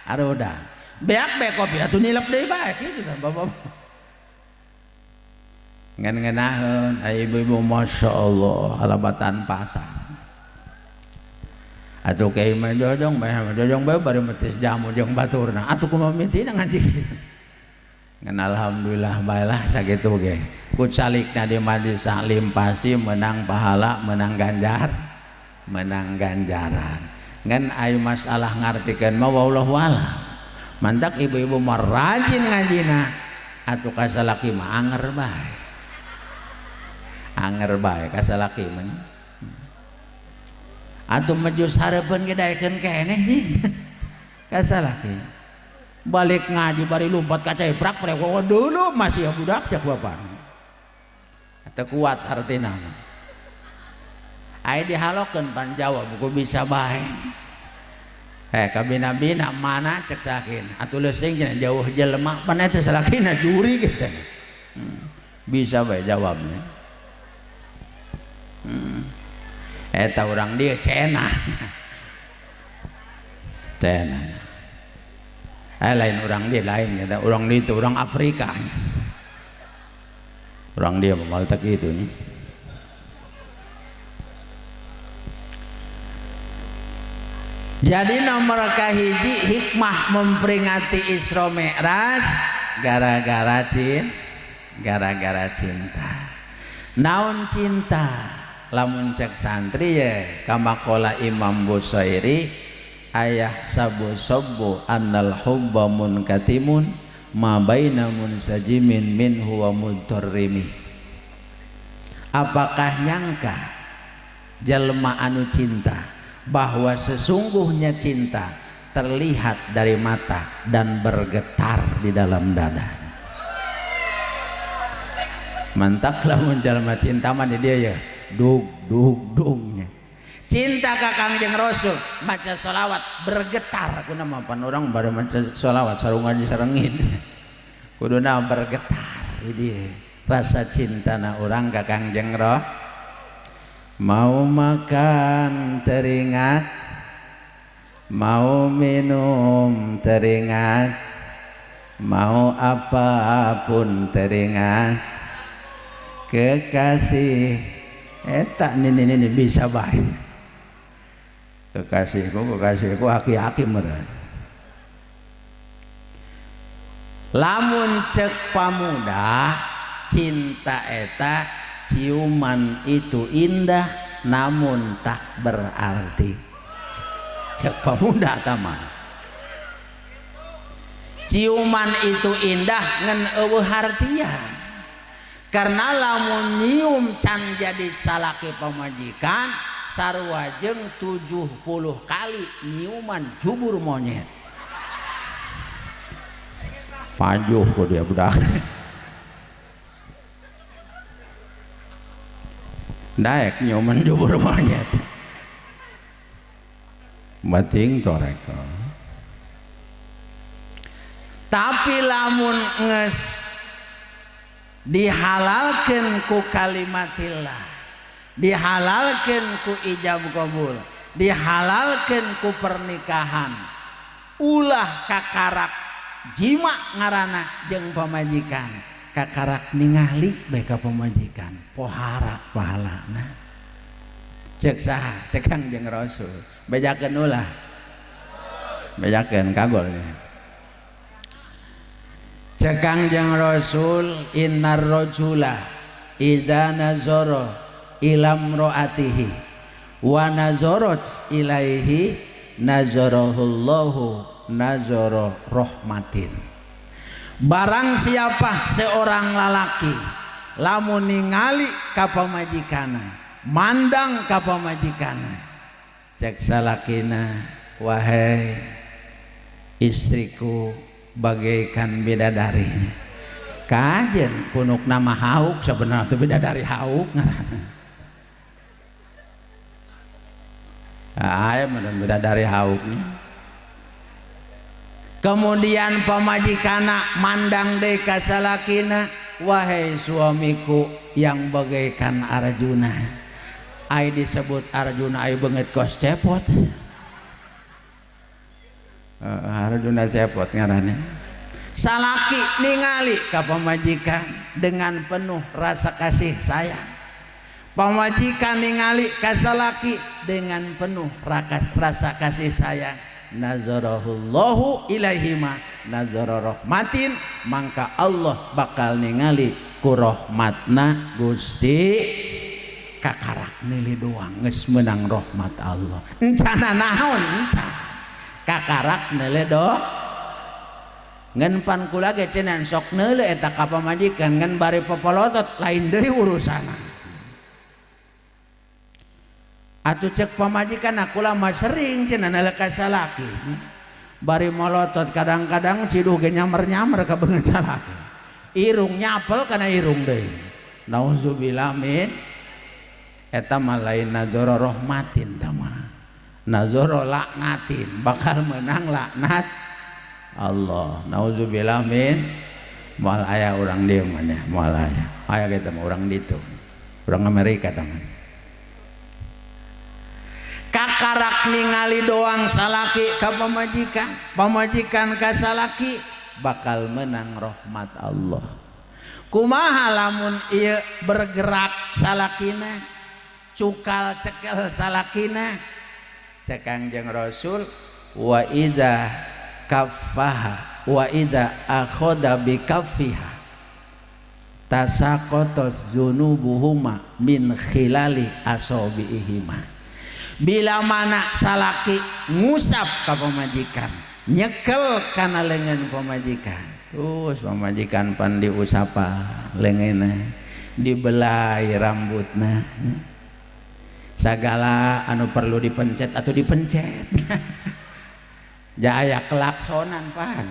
Harudang. Beak bae kopi atuh nilep deui bae kitu tah bapak-bapak. Ngan ngenaheun ai ibu-ibu masya Allah halabatan pasar. Atuh kiai mah jojong bae jojong bae bari metis jamu jeung baturna. Atuh kumaha mitina ngaji. Ngan alhamdulillah bae lah sakitu ge. Ku calikna di majelis taklim pasti menang pahala, menang ganjar, menang ganjaran. Ngan ai masalah ngartikeun mah wallahu alam. Mantak ibu-ibu mah rajin ngajina atuh ka salaki mah anger bae. Anger bae ka salaki mah. Atuh mejus hareupeun ge daekeun keneh jing. Ka salaki. Balik ngaji bari lompat ka cai prak prek dulu masih budak cek bapak. Teu kuat hartina mah. Ai dihalokeun pan jawab buku bisa bae. Kabina-bina mana cek sakin. Atuh leusing cenah jauh jelema pan eta salakina juri gitu. Bisa bae jawabnya. Eta urang dieu cenah. Cenah. Lain urang dieu lain eta urang dieu itu urang Afrika. Urang dieu mah teh kitu nya. Jadi nomor kahiji hikmah memperingati Isra Mi'raj gara-gara gara-gara cinta. Naon cinta? Lamun cek santri ya kamakola Imam Busairi ayah sabu sabu annal hubba munkatimun ma baina munsajimin minhu wa mudarrimi. Apakah nyangka jelma anu cinta bahwa sesungguhnya cinta terlihat dari mata dan bergetar di dalam dada. Mantak lamun jalma cinta mah di dia ya dug dug dugnya. Cinta ka Kangjeng Rasul maca sholawat bergetar kuna mah pan urang bari maca sholawat sarungan sarengin kuduna bergetar di dia rasa cintana urang ka Kangjeng Rasul. Mau makan teringat Mau minum teringat, mau apapun teringat kekasih eta nini bisa bae. Kekasihku kekasihku aki-aki meureun. Lamun cek pamuda cinta eta ciuman itu indah namun tak berarti. Cek pamuda tama ciuman itu indah ngan eueuh hartian. Karena lamun nyium can jadi salaki pamajikan sarua jeung 70 kali nyiuman jubur monyet. Pajuh ku dia budak. Daek nyiuman jubur monyet. Bating torek. Tapi lamun geus dihalalkeun ku kalimatillah, dihalalkeun ku ijab kabul, dihalalkeun ku pernikahan, ulah kakarak jima ngaranna jeung pamajikan, kakarak ningali bae ka pamajikan, pohara pahalana. Cek saha? Cek Kangjeng Rasul. Bejakeun ulah, bejakeun kagolnya. Cek Kangjeng Rasul, innar rajula idza nazara ila imraatihi wa nazarat ilaihi nazarahullahu nazara rahmatin. Barang siapa seorang lalaki lamun ningali ka pamajikana, mandang ka pamajikana, cek salakina, wahai istriku bagaikan bidadari. Kajen punuk nama hauk sebenarnya itu bidadari hauk ngaranna. Aya mah bidadari hauknya. Kemudian pamajikana mandang deui ka salakina, wahai suamiku yang bagaikan Arjuna. Ai disebut Arjuna ai beungeut kos cepot. Arjuna cepot ngaranna. Salaki ningali ka pamajikan dengan penuh rasa kasih sayang. Pamajikan ningali ka salaki dengan penuh rasa kasih sayang. Nazarahullahu ilaihima nazara rahmatin, mangka Allah bakal ningali ku rahmatna Gusti. Kakarak nili doang geus meunang rahmat Allah. Encana naon encan kakarak neule doh. Ngan pan kula ge cenah sok neule eta ka pamajikan ngan bari popolotot lain deui urusana. Atuh cek pamajikan kula mah sering cenah neule ka salaki. Bari molotot kadang-kadang ciduh ge nyamer-nyamer ka beungeut salaki. Irung nyapel kana irung deui. Nauzubillah min eta mah lain nazara rahmatin tah mah. Nazara laknatin, bakal menang laknat Allah. Nauzubillah min moal aya urang dieu mah nya, moal aya. Aya kitu mah urang ditu. Urang Amerika tah mah. Kakarak ningali doang salaki ka pamajikan, pamajikan ka salaki bakal menang rahmat Allah. Kumaha lamun ieu bergerak salakina, cukal cekel salakina? Cek Kangjeng Rasul, wa idza kaffaha wa idza akhadha bi kaffiha tasaqatas dzunubuhuma min khilali asabiihima. Bila mana salaki ngusap ka pamajikan, nyekel kana leungeun pamajikan, terus pamajikan pan diusapa leungeunna, dibelai rambutna, sagala anu perlu dipencet atau dipencet. Jaya klaksonan pan.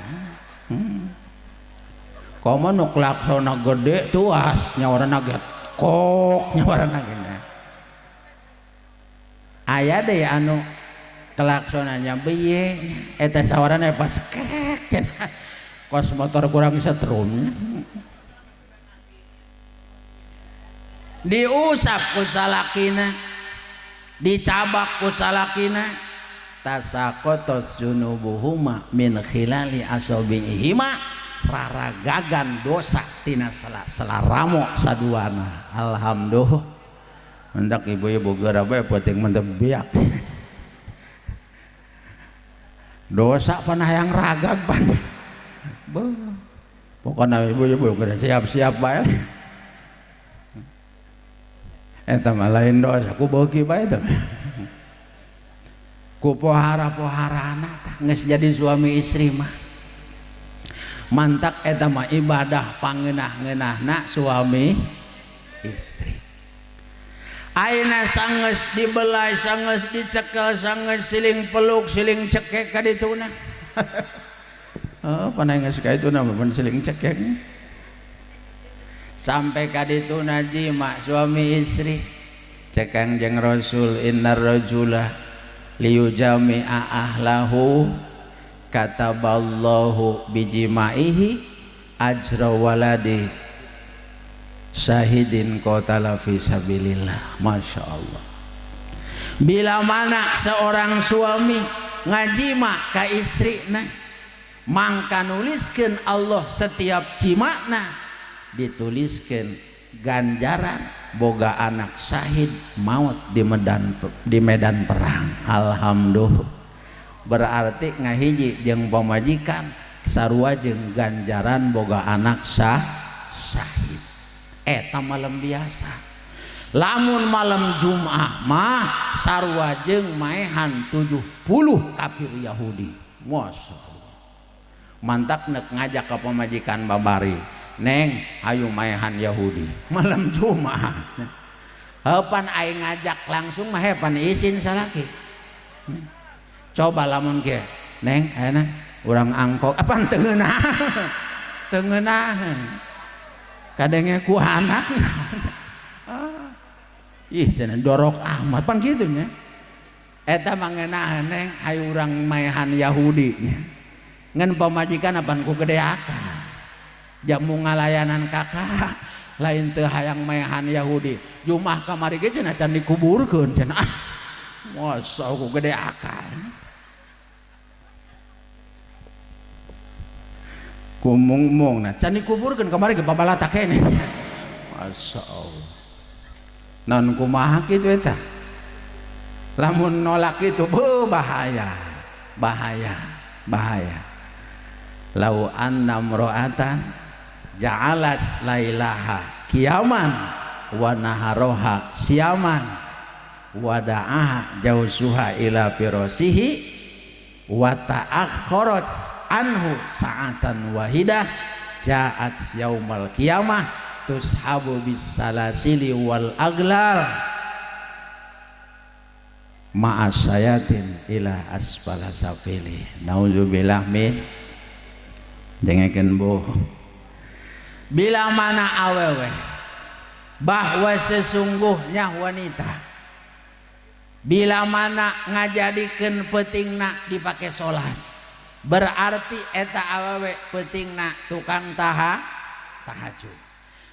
Komo nu klaksona gede tuas nyawarana ge kok nyawarana ge. Aya deui anu klaksonanya beye eta sawarana pas kek cenah. Kos motor kurang setrum. Diusap ku salakina, dicabak ku salakina. Tasaqatas junubuhuma min khilali asabiihima raragagan dosa tina sela-sela ramo saduana. Alhamdulillah. Mendak ibu-ibu geura bae peuting mendem biak. Dosa panah yang ragag pan. Beuh. Pokona ibu-ibu geura siap-siap bae. Eta mah lain dosa ku beuki bae teh. Ku pohara-poharana tah geus jadi suami istri mah. Mantak eta mah ibadah pangeunah-ngeunahna suami istri. Ayeuna sanggeus dibelai, sanggeus dicekel, sanggeus siling peluk, siling cekek ka dituna. Oh, panai geus ka dituna mah siling cekek. Sampai ka dituna jima suami istri. Cek Kangjeng Rasul innar rajula liyujami'a ahlahu kataballahu bijimaihi ajra waladi syahidin qatala fi sabilillah. Masya Allah. Bila mana seorang suami ngajima ka istrina, mangka nuliskeun Allah setiap jimakna dituliskeun ganjaran boga anak syahid maut di medan perang. Alhamdulillah. Berarti ngahiji jeung pamajikan sarua jeung ganjaran boga anak syahid. Eta malam biasa. Lamun malam Jumat mah sarua jeung maehan 70 kafir Yahudi. Masya Allah. Mantak nek ngajak ka pamajikan babari, neng ayo maehan Yahudi malam Jumat. Heupan aing ngajak langsung mah hepan isin salaki. Coba lamun kieu, neng ayeuna urang angkok apaan teu ngeunah. Teu ngeunaheun. Kadenge ku anak. Ih cenah dorok amat pan kitu nya. Eta mah ngeunaheun neng hayu urang maehan Yahudi nya. Ngan pamajikan apan ku gede akal. Jamu ngalayanan kakak lain teu hayang maehan Yahudi. Jumah kamari ge cenah can dikuburkeun cenah. Ah, masa ku gede akal. Kumungmung nah can dikuburkeun kamari ge babalata keneh. Masya Allah. Naon kumaha kitu eta? Lamun nolak itu beuh bahaya. Bahaya, bahaya. Lau anna mro'atan ja'alas lailaha kiaman wa naharoha siaman wa da'aha jausuha ila firasihi wa ta'akhkharat anhu sa'atan wahidah ja'at yaumal qiyamah tushabu bis salasili wal aglal ma'asayatin ila asfala safili. Nauzubillah min dengekeun bu. Bila mana awewe bahwa sesungguhnya wanita bila mana ngajadikeun peutingna dipake salat, berarti eta awewe peutingna tukang tahajud.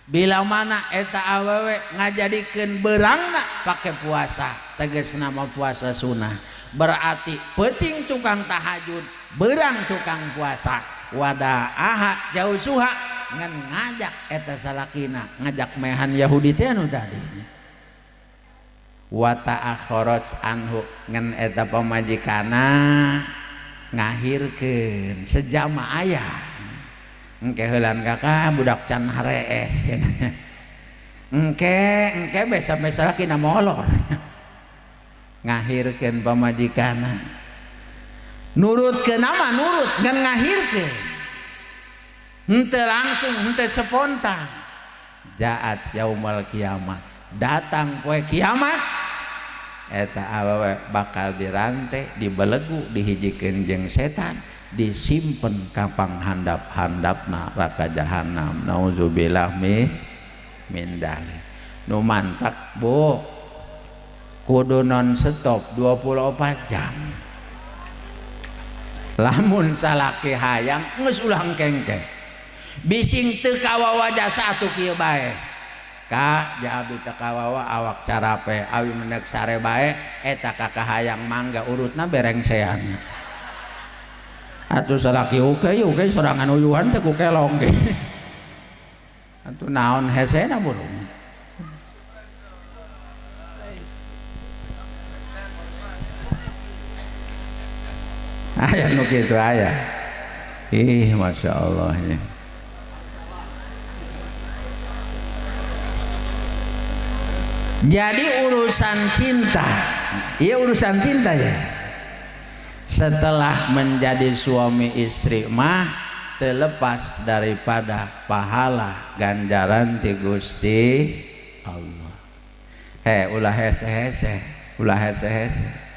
Bila mana eta awewe ngajadikeun beurangna pake puasa, tegasna mah puasa sunah, berarti peuting tukang tahajud, beurang tukang puasa. Wadaaha jausuha ngan ngajak eta salakina ngajak mehan Yahudi teh anu tadi. Wa ta'akhkharat anhu ngan eta pamajikana ngahirkeun sejama aya. Engke heulan kakak budak can harees cenah. Engke besa-besa salakina molor. Ngahirkeun pamajikana. Nurut ke nama nurut ngan ngahirkeun. Henteu langsung henteu spontan. Jaat yaumal kiamah. Datang poe kiamat eta awewe bakal dirante, dibelegu, dihijikeun jeung setan, disimpen ka panghandap-handapna neraka jahanam. Nauzubillah min dzalik. Nu mantak bu kudu non stop 24 jam. Lamun salaki hayang geus ulah engkengke. Bising teu kawawa jasa atuh kieu bae. Ka ja abdi teu kawawa awak carape awi menek sare bae eta kakahayang mangga urutna berengsean. Atuh salaki oke oke sorangan uyuhan teh ku kelong ge. Atuh naon hesena burung. Aya nu kitu aya. Ih Masya Allah ya. Jadi urusan cinta, iya urusan cinta ya. Setelah menjadi suami istri mah terlepas daripada pahala ganjaran ti Gusti Allah. He ulah hese-hese, ulah hese-hese.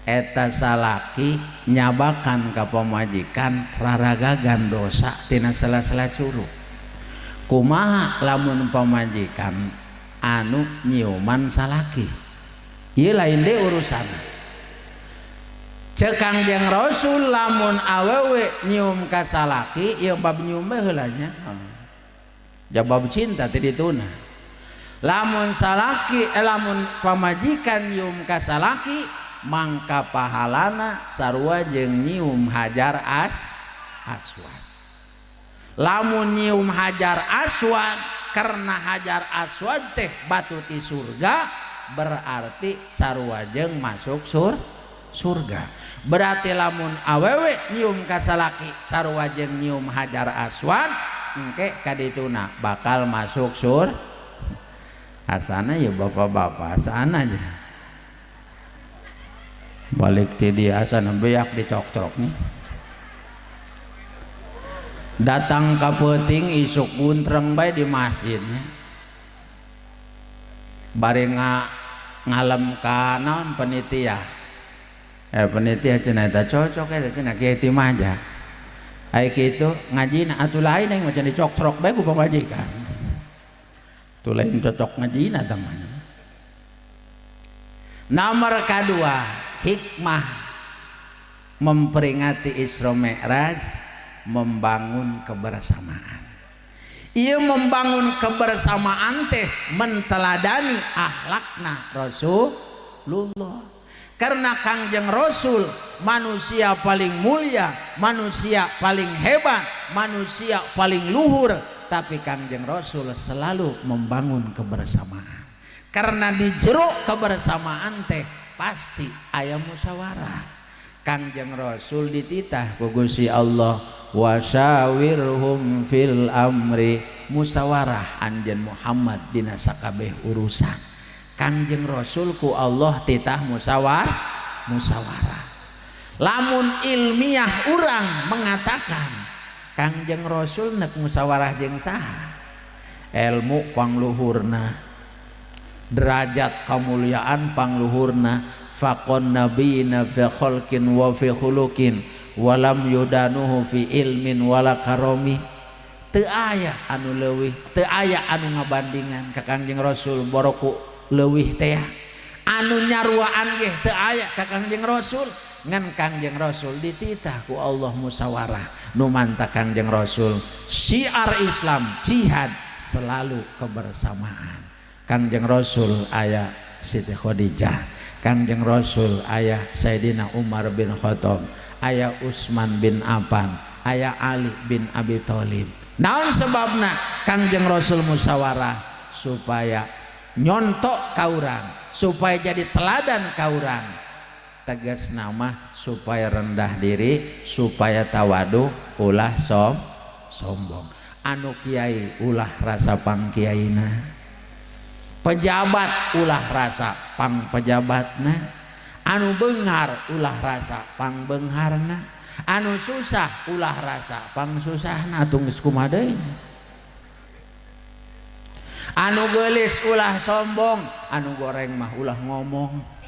Eta salaki nyabakan ka pamajikan raragagan dosa tina sela-sela curug. Kumaha lamun pamajikan anu nyiuman salaki? Ieu lain deui urusan. Ceuk Kangjeng Rasul lamun awewe nyium ka salaki ieu bab nyium bae heula nya. Jabab cinta ti dituna. Lamun salaki lamun pamajikan nyium ka salaki mangka pahalana sarua jeung nyium hajar aswad. Lamun nyium hajar aswad karena hajar aswad teh batu ti surga berarti sarua jeung masuk surga. Berarti lamun awewe nyium ka salaki sarua jeung nyium hajar aswad engke kadituna bakal masuk surga. Asana ya bapak-bapak asana aja. Balik ti dia asana beak dicoktrok nih. Datang ka peuting isuk guntreng bae di masjid. Bari ngalem ka naon panitia. Panitia cenah eta cocok eta cenah kiai ti maja. Ai kitu ngajina atuh lain aing mah cenah dicoktrok bae ku pamajikan. Tuh lain cocok ngajina teman. Nomor kedua, hikmah memperingati Isra Mi'raj membangun kebersamaan. Ia membangun kebersamaan teh menteladani akhlakna Rasulullah. Karena Kangjeng Rasul manusia paling mulia, manusia paling hebat, manusia paling luhur, tapi Kangjeng Rasul selalu membangun kebersamaan. Karena di jero kebersamaan teh pasti aya musyawarah. Kangjeng Rasul dititah ku Gusti Allah wasyawirhum fil amri, musyawarah anjeun Muhammad dina sakabeh urusan. Kangjeng Rasul ku Allah titah musyawarah. Lamun ilmiah urang mengatakan Kangjeng Rasul nek musyawarah jeung saha? Ilmu pangluhurna, derajat kemuliaan pangluhurna, faqon nabiyina fi khalqin wa fi khuluqin walam yudanuhu fi ilmin wala karomi. Teu aya anu leuwih, teu aya anu ngabandingan ka Kangjeng Rasul boroku leuwih teh. Anu nyaruaan ge teu aya ka Kangjeng Rasul. Ngan Kangjeng Rasul dititah ku Allah musyawarah. Nu mantap Kangjeng Rasul syiar Islam jihad selalu kebersamaan. Kangjeng Rasul aya Siti Khadijah, Kangjeng Rasul ayah Sayyidina Umar bin Khattab, ayah Utsman bin Affan, ayah Ali bin Abi Thalib. Naon sebabna Kangjeng Rasul musyawarah? Supaya nyontok ka urang, supaya jadi teladan ka urang. Tegas nama supaya rendah diri, supaya tawadu, ulah sombong. Anu kiai ulah rasa pangkiaina, pejabat ulah rasa pang pejabatna, anu beunghar ulah rasa pang beungharna, anu susah ulah rasa pang susahna. Atuh geus kumaha deui? Anu geulis ulah sombong, anu goreng mah ulah ngomong.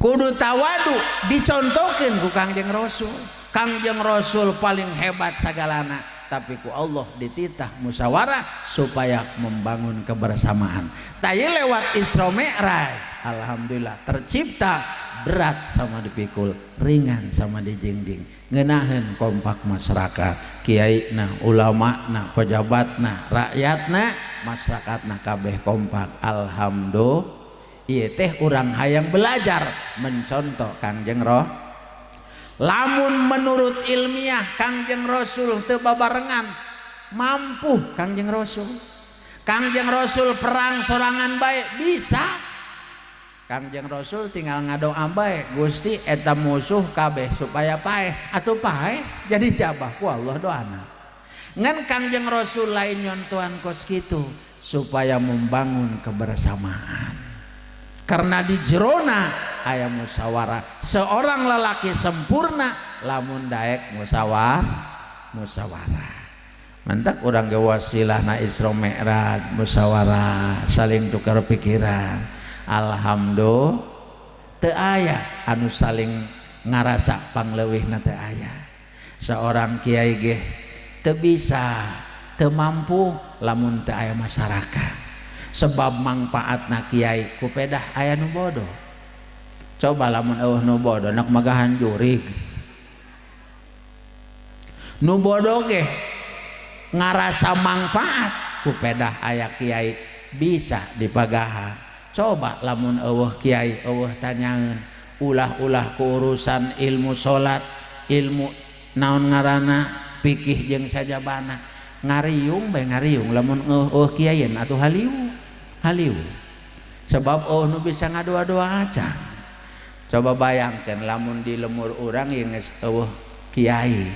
Kudu tawadu dicontohkeun ku Kangjeng Rasul. Kangjeng Rasul paling hebat sagalana, tapi ku Allah dititah musyawarah supaya membangun kebersamaan. Tadi lewat Isra Mi'raj, alhamdulillah tercipta Berat sama dipikul, ringan sama dijingjing. Ngeunaheun kompak masyarakat, kiai na, ulama na, pejabat na, rakyat na, masyarakat na kabeh kompak. Alhamdulillah. Ieu teh urang hayang belajar mencontoh Kangjeng Roh. Lamun menurut ilmiah Kangjeng Rasul teu babarengan mampu Kangjeng Rasul. Kangjeng Rasul perang sorangan bae bisa. Kangjeng Rasul tinggal ngadoa bae, Gusti eta musuh kabeh supaya paeh atuh paeh jadi jabah ku Allah doana. Ngan Kangjeng Rasul lain nyontohan kos kitu supaya membangun kebersamaan. Karena di jerona aya musyawarah. Seorang lelaki sempurna lamun daek musyawarah. Mantak urang ge wasilahna Isra Mi'raj musyawarah, saling tukar pikiran. Alhamdulillah teu aya anu saling ngarasa pangleuwihna, teu aya. Seorang kiai ge teu bisa, teu mampu lamun teu aya masyarakat. Sebab mangpaatna kiai ku pedah aya nu bodoh. Coba lamun eueuh nu bodoh nak magahan jurig. Nu bodoh ge ngarasa mangpaat ku pedah aya kiai bisa dipagahan. Coba lamun eueuh kiai, eueuh tanyaeun, ulah-ulah ku urusan ilmu salat, ilmu naon ngaranna, fikih jeung sajabana, ngariung bae ngariung lamun eueuh kiaieun atuh haliu haliu. Sebab eueuh nu bisa ngadoa-doa acan. Coba bayangkeun lamun di lemur urang yang geus eueuh kiai,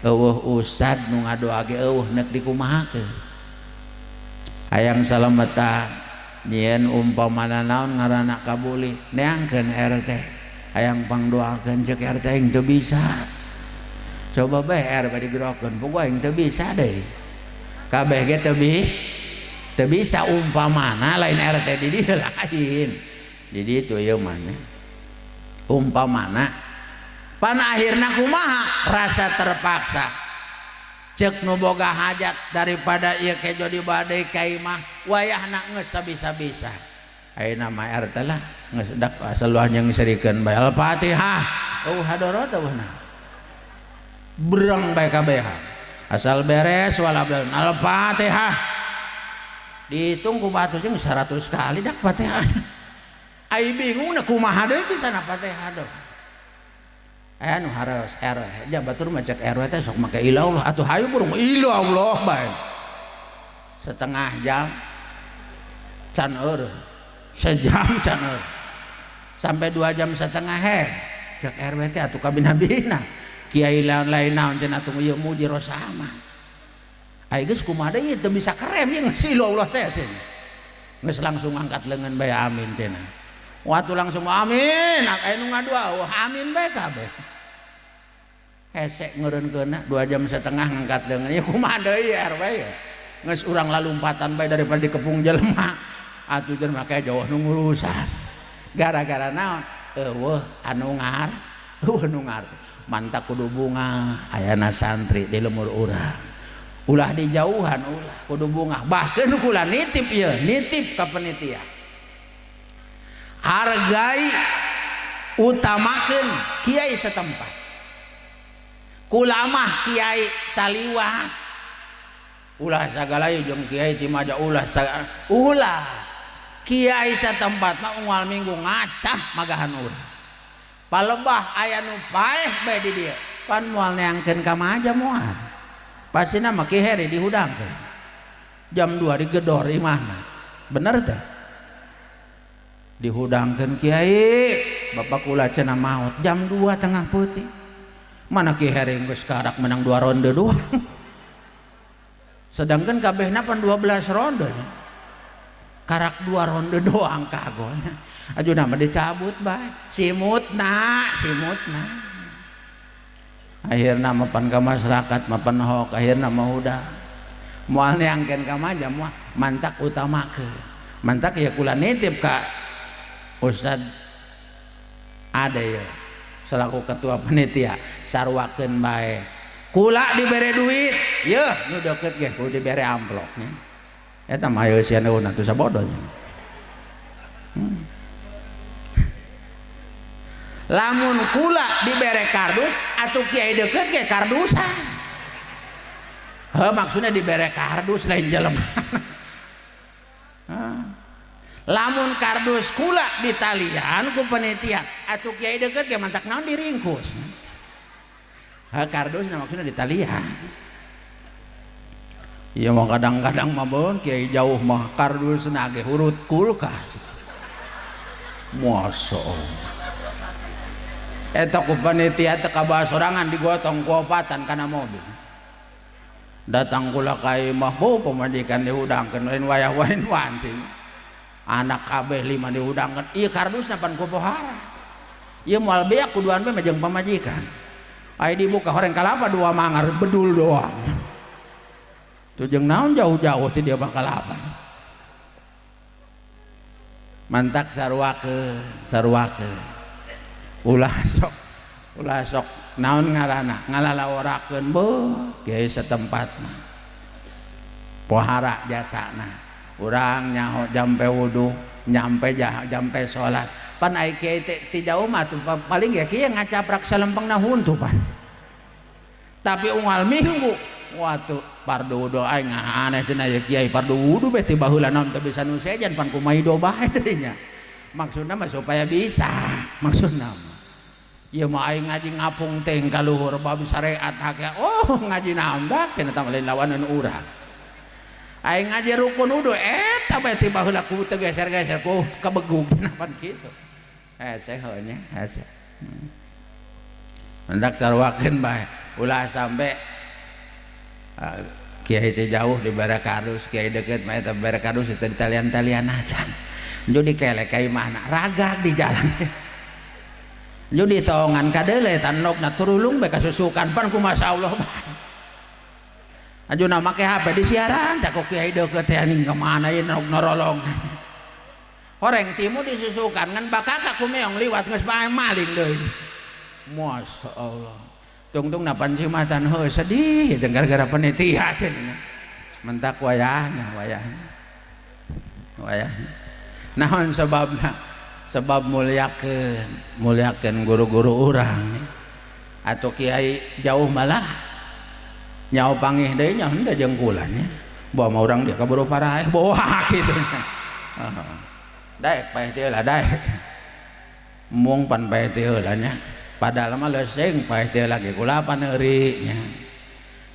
eueuh ustad nu ngadoa ge eueuh, nek dikumahakeun? Hayang salametan nyieun umpamana naon ngaranna kabuli, neangkeun RT hayang pangdoakeun, cek RT aing teu bisa. Coba bae R bade digerokeun, puguh aing teu bisa deui, kabeh ge teu bisa. Umpamana lain RT di dieu, lain di ditu ieu mah umpamana. Pan akhirna kumaha? Rasa terpaksa cek nu boga hajat, daripada ieu kejo di badai ka imah, wayahna geus sabisa-bisa. Ayeuna mah RT lah geus dak asal luah jeung serikeun bae. Al-Fatihah, oh hadorot eueuhna berang bae kabehan asal beres walabdal. Al-Fatihah dihitung ku batur jeung 100 kali dak Fatihah. Ai bingung na kumaha deui bisa na Fatihah doh. Aya nu harus R ja batur mah, cek RW teh sok make ila Allah atuh, hayu burung ila Allah bae. Setengah jam can eueuh, sejam can eueuh, sampai 2,5 jam. He cek RW teh atuh kabina-bina kiai lain naon cenah atuh ieu muji rosama. Ai geus kumaha deui, teu bisa kerem ieu geus ila Allah teh cenah. Geus langsung angkat leungeun bae, amin cenah. Waktu langsung amin, aya nu ngadua, oh amin bae kabeh. Hese ngeureunkeunna 2,5 jam ngangkat leungeun ieu kumaha deui RW ya. Geus urang lalumpatan bae daripada dikepung jelema. Atuh jelema make jauh nu ngurusan. Gara-gara naon? Eueuh anu ngar, eueuh nu ngar. Mantak kudu bungah ayana santri di lemur urang. Ulah dijauhan, ulah, kudu bungah. Bahkan kula nitip ieu, nitip ka penitia. Hargai, utamakeun kiai setempat. Kula mah kiai saliwat. Ulah sagala jeung kiai ti maja, ulah sagala, ulah. Kiai setempat mah unggal minggu ngacah magahan urang. Palebah aya nu paeh bae di dieu. Pan moal neangkeun ka maja moal. Pasina mah Ki Heri dihudangkeun. Jam 2 digedor imahna. Bener teh? Dihudangkeun, kiai, bapak kula cenah maot jam 2 tengah peuting. Mana Ki Heri geus karak menang 2 ronde doang. Sedangkan kabehna pan 12 ronde. Karak 2 ronde doang kagolnya. Aju nama dicabut bae. Simutna, simutna. Akhirna mapan ka masyarakat, mapan hok, akhirna mah udah. Moal neangkeun ka maja moal, mantak utamakeun. Mantak ya kula nitip ka Ustad ada ya selaku ketua panitia, sarwakeun bae. Kula dibere duit, yeuh nu deukeut ge kudu dibere amplopnya. Eta mah hayu sia nu atuh sabodonya. Lamun kula dibere kardus atuh kiai deukeut ge kardusan. Heuh maksudnya dibere kardus lain jelema. Lamun kardus kula ditalian ku panitia atuh kiai deukeut ge mantak naon diringkus. Heuh kardusna maksudnya ditalian. Ieu mah kadang-kadang mah beun kiai jauh mah kardusna ge hurut kulkas. Masya Allah. Eta ku panitia teh kabaha sorangan digotong ku opatan kana mobil. Datang kula ka imah, bu pamajikan dihudangkeun lain wayah wain wancing. Anak kabeh lima dihudangkeun, ieu kardusna pan ku pohara. Ieu moal beak kuduan bae mah jeung pamajikan. Aya dibuka horeng kalapa dua mangar bedul doang. Tuh jeung naon jauh-jauh ti dia bakal apa. Mantak saruakeun, saruakeun. Ulah sok naon ngaranna ngalalaworakeun beuh kiai setempat mah. Pohara jasana. Urang nyaho jampe wudu, nyampe jampe salat. Pan ai kiai teh ti jauh mah tuh paling ya kiai ngacaprak salempengna huntu pan. Tapi unggal minggu waktu fardu wudu aing aneh cenah ya kiai fardu wudu beh ti baheula naon teu bisa nu sejen pan kumaha do bae deui nya. Maksudna mah supaya bisa, maksudna mah. Ieu mah aing ngaji ngapung teh ka luhur bab syariat hake. Oh ngaji nambah cenah tah lain lawanan urang. Aing ngaji rukun wudu eta bae ti baheula ku teu geser-geser ku kabegug pan kitu. Hese heuh nya, hese. Mendak sarwakeun bae ulah sampe kiai teh jauh dibere kardus, kiai deukeut mah eta bere kardus teh ditalian-talian aja. Nju dikelek ka imahna, ragag di jalan. Nju ditoongan ka deuleu tanokna turulung bae kasusukan pan kumaha Allah bae. Anjuna make HP di siaran cak kiai deukeut teh anjing ka mana ieu nok norolong. Horeng timu disusukan ngan bakaka ku meong liwat geus bae maling deui. Masya Allah. Tungtung napan cimatan heuh sedih jeung gara-gara panitia cenah. Mentak wayahna wayahna. Wayahna. Naon sebabna? Sebab mulyakeun, mulyakeun guru-guru urang. Atuh kiai jauh malah nyaho pangih deui nya henteu jeung kula nya. Bawa mah urang dia kaburu paraeh bawa kitu nya. Daek paeh teh heula daek. Mung pan paeh teh heula nya. Padahal mah leusing paeh teh lagi kula paneuri nya.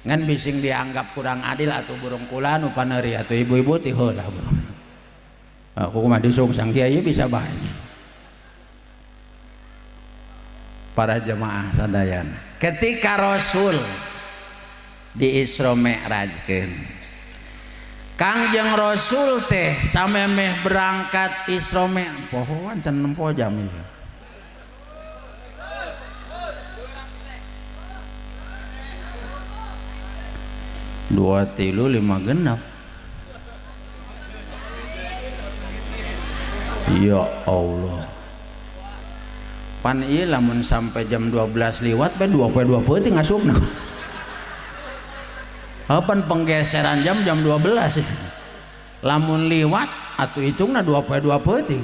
Ngan bising dianggap kurang adil atuh burung kula nu paneuri atuh ibu-ibu ti heula burung. Aku mah disungsang kiai bisa bae. Para jemaah sadayana. Ketika Rasul di Isra Mi'rajkeun, Kangjeng Rasul teh samemeh berangkat Isra Mi'raj, pohoan can nempo jam ieu. Dua tilu lima genap. Ya Allah. Pan ieu lamun sampai jam 12 liwat bae 2 poe 2 peuting asupna. Kapan penggeseran jam jam 12. Lamun liwat atuh hitungna 2 poe 2 peuting.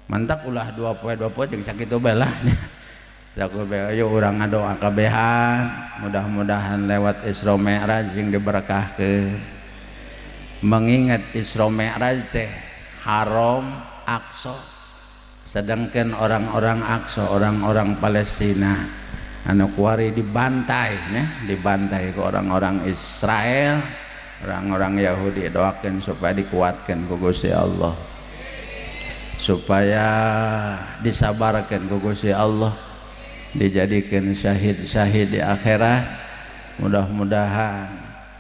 Mantak ulah 2 poe 2 peuting sakitu bae lah. Sakitu bae ayo urang ngadoa kabehan, mudah-mudahan lewat Isra Mi'raj sing diberkahkeun. Mengingat Isra Mi'raj teh haram Aqsa, sedangkan orang-orang Aqsa, orang-orang Palestina anu kuari dibantai ya, dibantai ke orang-orang Israel, orang-orang Yahudi. Doakan supaya dikuatkan ku Gusti Allah, supaya disabarkan ku Gusti Allah, dijadikan syahid-syahid di akhirat. Mudah-mudahan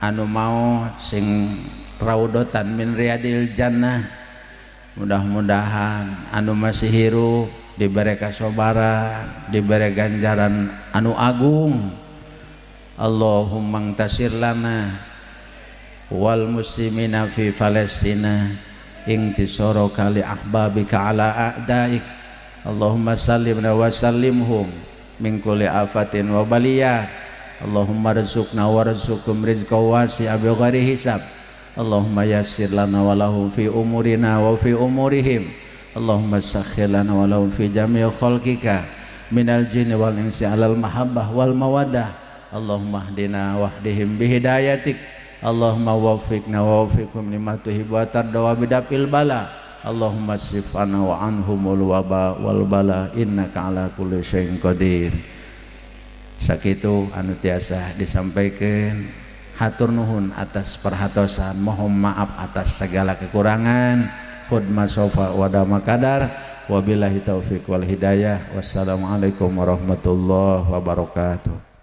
anu mau sing raudotan min riyadil jannah, mudah-mudahan anu masih hirup diberi kasobaran, diberi ganjaran anu agung. Allahumma ngtasir lana wal muslimina fi Palestina ingtisaraka li ahbabika ala a'daik. Allahumma sallimna wa sallimhum min kulli afatin wa baliyah. Allahumma rzuqna warzuqhum rizqan wasi'a bighairi hisab. Allahumma yassir lana wa lahum fi umurina wa fi umurihim. Allahumma sakhir lana wa lahum fi jami'i khalqika minal jinni wal insi alal mahabbah wal mawaddah. Allahumma hdina wahdihim bihidayatik. Allahumma waffiqna wa waffiqhum lima tuhibbu wa tarda wa bidafil bala. Allahumma sif anna wa anhumul waba wal bala innaka ala kulli syai'in qadir. Sakitu anu tiasa disampaikan. Hatur nuhun atas perhatosan, mohon maaf atas segala kekurangan. Khud masofa wadama kadar. Wabillahi taufik wal hidayah. Wassalamualaikum warahmatullahi wabarakatuh.